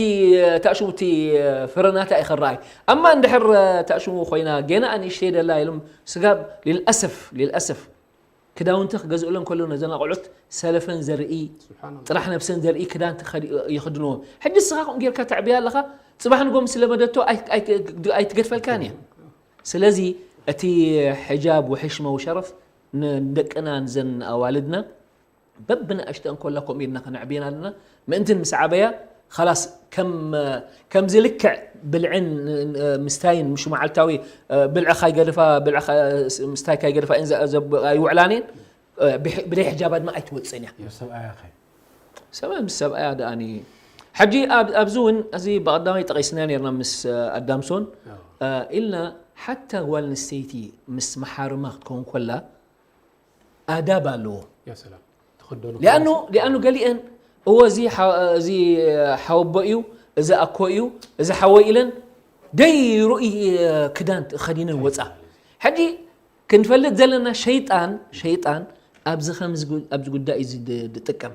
ተእሽሙ እቲ ፍረናታ እዩ ክረኣይ ኣማ እንድሕር ተእሽሙ ኮይና ገና ኣንእሽተይ ደላ ኢሎም ስጋብ ልልኣሰፍ ልልኣሰፍ ክዳውንቲ ክገዝእለን ከሎ ነዘን ኣቆልዑት ሰለፈን ዘርኢ ጥራሕ ነብሰን ዘርኢ ክዳን ይኽድንዎ ሕጂ ስኻ ከምኡ ጌርካ ተዕብያ ኣለኻ ፅባሕ ንጎ ምስ ለመደቶ ኣይትገድፈልካን እያ ስለዚ እቲ ሕጃብ ወሕሽመ ወሸረፍ ንደቅና ንዘን ኣዋልድና በብንኣሽተን ኮላ ከምኡ ኢልና ከነዕብየን ኣለና ምእንትን ምስ ዓበያ ላስ ከምዚ ልክዕ ብልዕን ምስታይን ምሽ መዓልታዊ ብልዕኻ ይገድፋ ምስታይካ ይገድፋ ይውዕላን እየን ብደይ ሕጃባ ድማ ኣይትወፅን እያ ሰብኣያ ኸ ሰብኣይ ምስ ሰብኣያ ደኣኒ ሕጂ ኣብዚ እውን እዚ ብቐዳማይ ጠቒስና ነርና ምስ ኣዳምሶን ኢልና ሓታ ጓል ንስተይቲ ምስ መሓርማ ክትከውን ኮላ ኣዳብ ኣለዎ ያ ሰላም ትኽደኖ ሊኣኑ ሊኣኑ ገሊአን እወ እዚ ሓ- እዚ ሓወቦ እዩ እዚ ኣኮ እዩ እዚ ሓወይ ኢለን ደይ ርኡይ ክዳን ከዲነን ወፃ ሕጂ ክንፈልጥ ዘለና ሸይጣን ሸይጣን ኣብዚ ከምዚ ጉ- ኣብዚ ጉዳይ እዚ ድ- ድጥቀም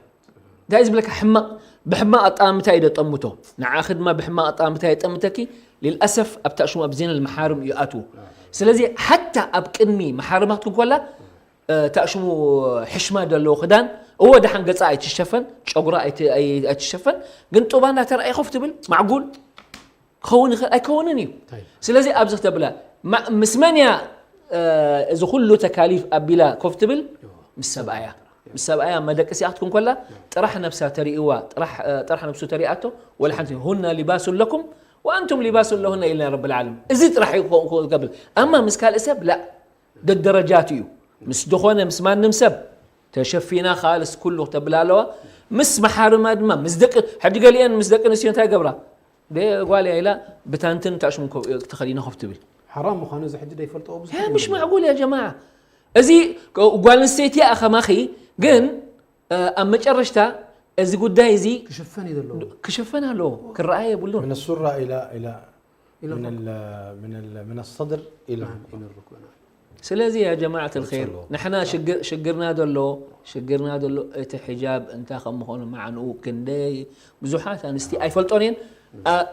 እንታይ እዩ ዝብለካ? ሕማቕ፣ ብሕማቕ ኣጠማምታ እዩ ደጠምቶ። ንዓኺ ድማ ብሕማቕ ኣጠማምታ የጠምተኪ። ሊልኣሰፍ ኣብታ ሽሙ ኣብ ዜና መሓርም እዩ ኣትዎ። ስለዚ ሓታ ኣብ ቅድሚ መሓርማትኩም ኮላ እታ ሽሙ ሕሽማ ዘለዎ ክዳን፣ እወ ደሓን ገጻ ኣይትሸፈን፣ ጨጉራ ኣይት- ኣይ- ኣይትሸፈን፣ ግን ጡባ እናተረኣየ ኮፍ ትብል ማዕጉል ክኸውን ይኽእል ኣይከውንን እዩ። ስለዚ ኣብዚ ክተብላ ማ- ምስ መን እያ እዚ ኩሉ ተካሊፍ ኣቢላ ኮፍ ትብል? ምስ ሰብኣያ። ምስ ሰብኣያ መደቀሲኣ ክትኩን ከላ ጥራሕ ነብሳ ተርእይዋ፣ ጥራሕ ነብሱ ተርእያቶ። ወላ ሓንቲ። ሁና ሊባሱን ለኩም ወኣንቱም ሊባሱን ለሁና ኢልና ረብል ዓለሚን። እዚ ጥራሕ እዩ ክኸውን ዝገብር። ኣማ ምስ ካልእ ሰብ ላ ደደረጃት እዩ። ምስ ዝኾነ ምስ ማንም ሰብ ተሸፊና ካልስ ኩሉ ክተብል ኣለዋ። ምስ መሓርማ ድማ ምስ ደቂ ሕጂ ገሊአን ምስ ደቂ ኣንስትዮ እንታይ ገብራ? ደ ጓል እያ ኢላ ብታንትን ታሽሙን ተኸዲና ኮፍ ትብል። ሓራም ምዃኑ እዚ ሕጂ ዘይፈልጥኦ ብዙሕ ያ ምሽ ማዕጉል ያ ጀማዓ። እዚ ጓል ኣንስተይቲ እያ ከማኺ ግን ኣብ መጨረሽታ እዚ ጉዳይ እዚ ክሽፈን እዩ ዘለዎ። ክሽፈን ኣለዎ፣ ክረኣይ የብሉን። من السرة إلى إلى إلى من الركبة. ال من ال من الصدر إلى نعم، الركبة. إلى الركبة، نعم. ስለዚ ያ ጀማዓት الخير ንሕና ሽግር ሽግርና ዘሎ ሽግርና ዘሎ እቲ ሒጃብ እንታይ ከም ምዃኑ ማዕንኡ ክንደይ ብዙሓት ኣንስቲ ኣይፈልጦን እየን።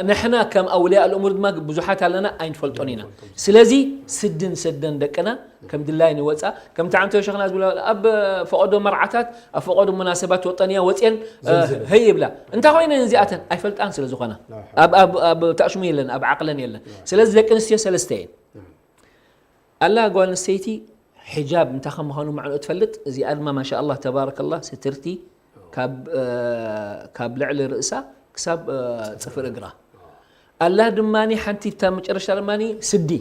ንሕና ከም ኣውልያ الأمور ድማ ብዙሓት ኣለና ኣይንፈልጦን ኢና። ስለዚ ስድን ሰደን ደቅና ከም ድላይ ንወፃ። ከምቲ ዓንተ ሸኽና ዝብሎ ኣብ ፈቐዶ መርዓታት ኣብ ፈቐዶ ሙናሰባት ወጠንያ ወፅየን ሀይ ይብላ። እንታይ ኮይነን እዚኣተን? ኣይፈልጣን ስለ ዝኾና። ኣብ ታእሽሙ የለን፣ ኣብ ዓቕለን የለን። ስለዚ ደቂ ኣንስትዮ ሰለስተ እየን። ኣላ ጓል ኣንስተይቲ ሒጃብ እንታይ ከም ምዃኑ ማዕንኡ ትፈልጥ። እዚኣ ድማ ማሻ ኣላህ ተባረከላህ ስትርቲ ካብ ልዕሊ ርእሳ ክሳብ ፅፍር እግራ። ኣላ ድማ ሓንቲ ብታ መጨረሽታ ድማ ስዲ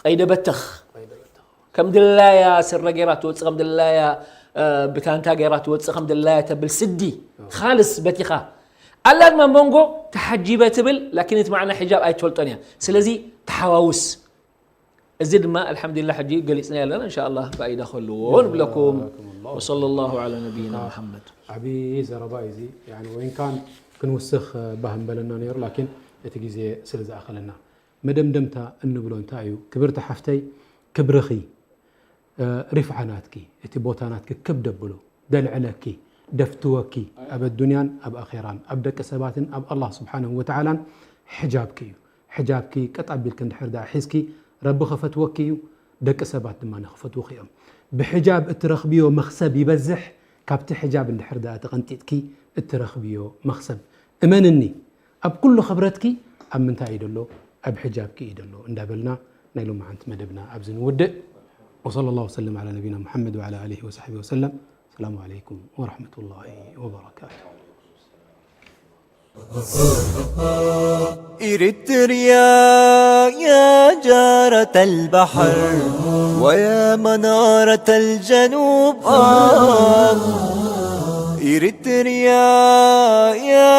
ቀይደ በተኽ ከም ድላያ ስረ ገይራ ትወፅእ፣ ከም ድላያ ብታንታ ገይራ ትወፅእ፣ ከም ድላያ ተብል ስዲ ካልስ በቲኻ። ኣላ ድማ መንጎ ተሓጂበ ትብል ላኪን እቲ ማዕና ሒጃብ ኣይትፈልጦን እያ። ስለዚ ተሓዋውስ። እዚ ድማ ኣልሓምዱሊላህ ሕጂ ገሊፅና ኣለና። እንሻ ኣላህ ፋኢዳ ከልዎ ንብለኩም። وصلى الله على نبينا محمد. ዓብዪ ዘረባ እዩ እዚ። ያኒ ወይን ካን ክንውስኽ ባህ ምበለና ነይሩ፣ ላኪን እቲ ግዜ ስለ ዝኣኸለና። መደምደምታ እንብሎ እንታይ እዩ? ክብርቲ ሓፍተይ፣ ክብርኺ፣ ሪፍዓ ናትኪ፣ እቲ ቦታ ናትኪ ክብ ደብሎ፣ ደልዕለኪ፣ ደፍትወኪ፣ ኣብ ኣዱንያን ኣብ ኣኼራን ኣብ ደቂ ሰባትን ኣብ ኣላህ ስብሓንሁ ወተዓላን ሕጃብኪ እዩ። ሕጃብኪ ቀጥ ኣቢልኪ እንድሕር ደኣ ሒዝኪ፣ ረቢ ኸፈትወኪ እዩ፣ ደቂ ሰባት ድማ ንኽፈትውኺ እዮም። ብሕጃብ እትረኽብዮ መኽሰብ ይበዝሕ ካብቲ ሕጃብ እንድሕር ደኣ ተቐንጢጥኪ እትረኽብዮ መኽሰብ። እመንኒ፣ ኣብ ኩሉ ኽብረትኪ ኣብ ምንታይ እዩ ደሎ? ኣብ ሕጃብኪ እዩ ደሎ እንዳበልና ናይ ሎማዓንቲ መደብና ኣብዚ ንውድእ። وصلى الله وسلم على نبينا محمد وعلى آله وصحبه وسلم. السلام عليكم ورحمة الله وبركاته. إريتريا يا جارة البحر ويا منارة الجنوب، آه. إريتريا يا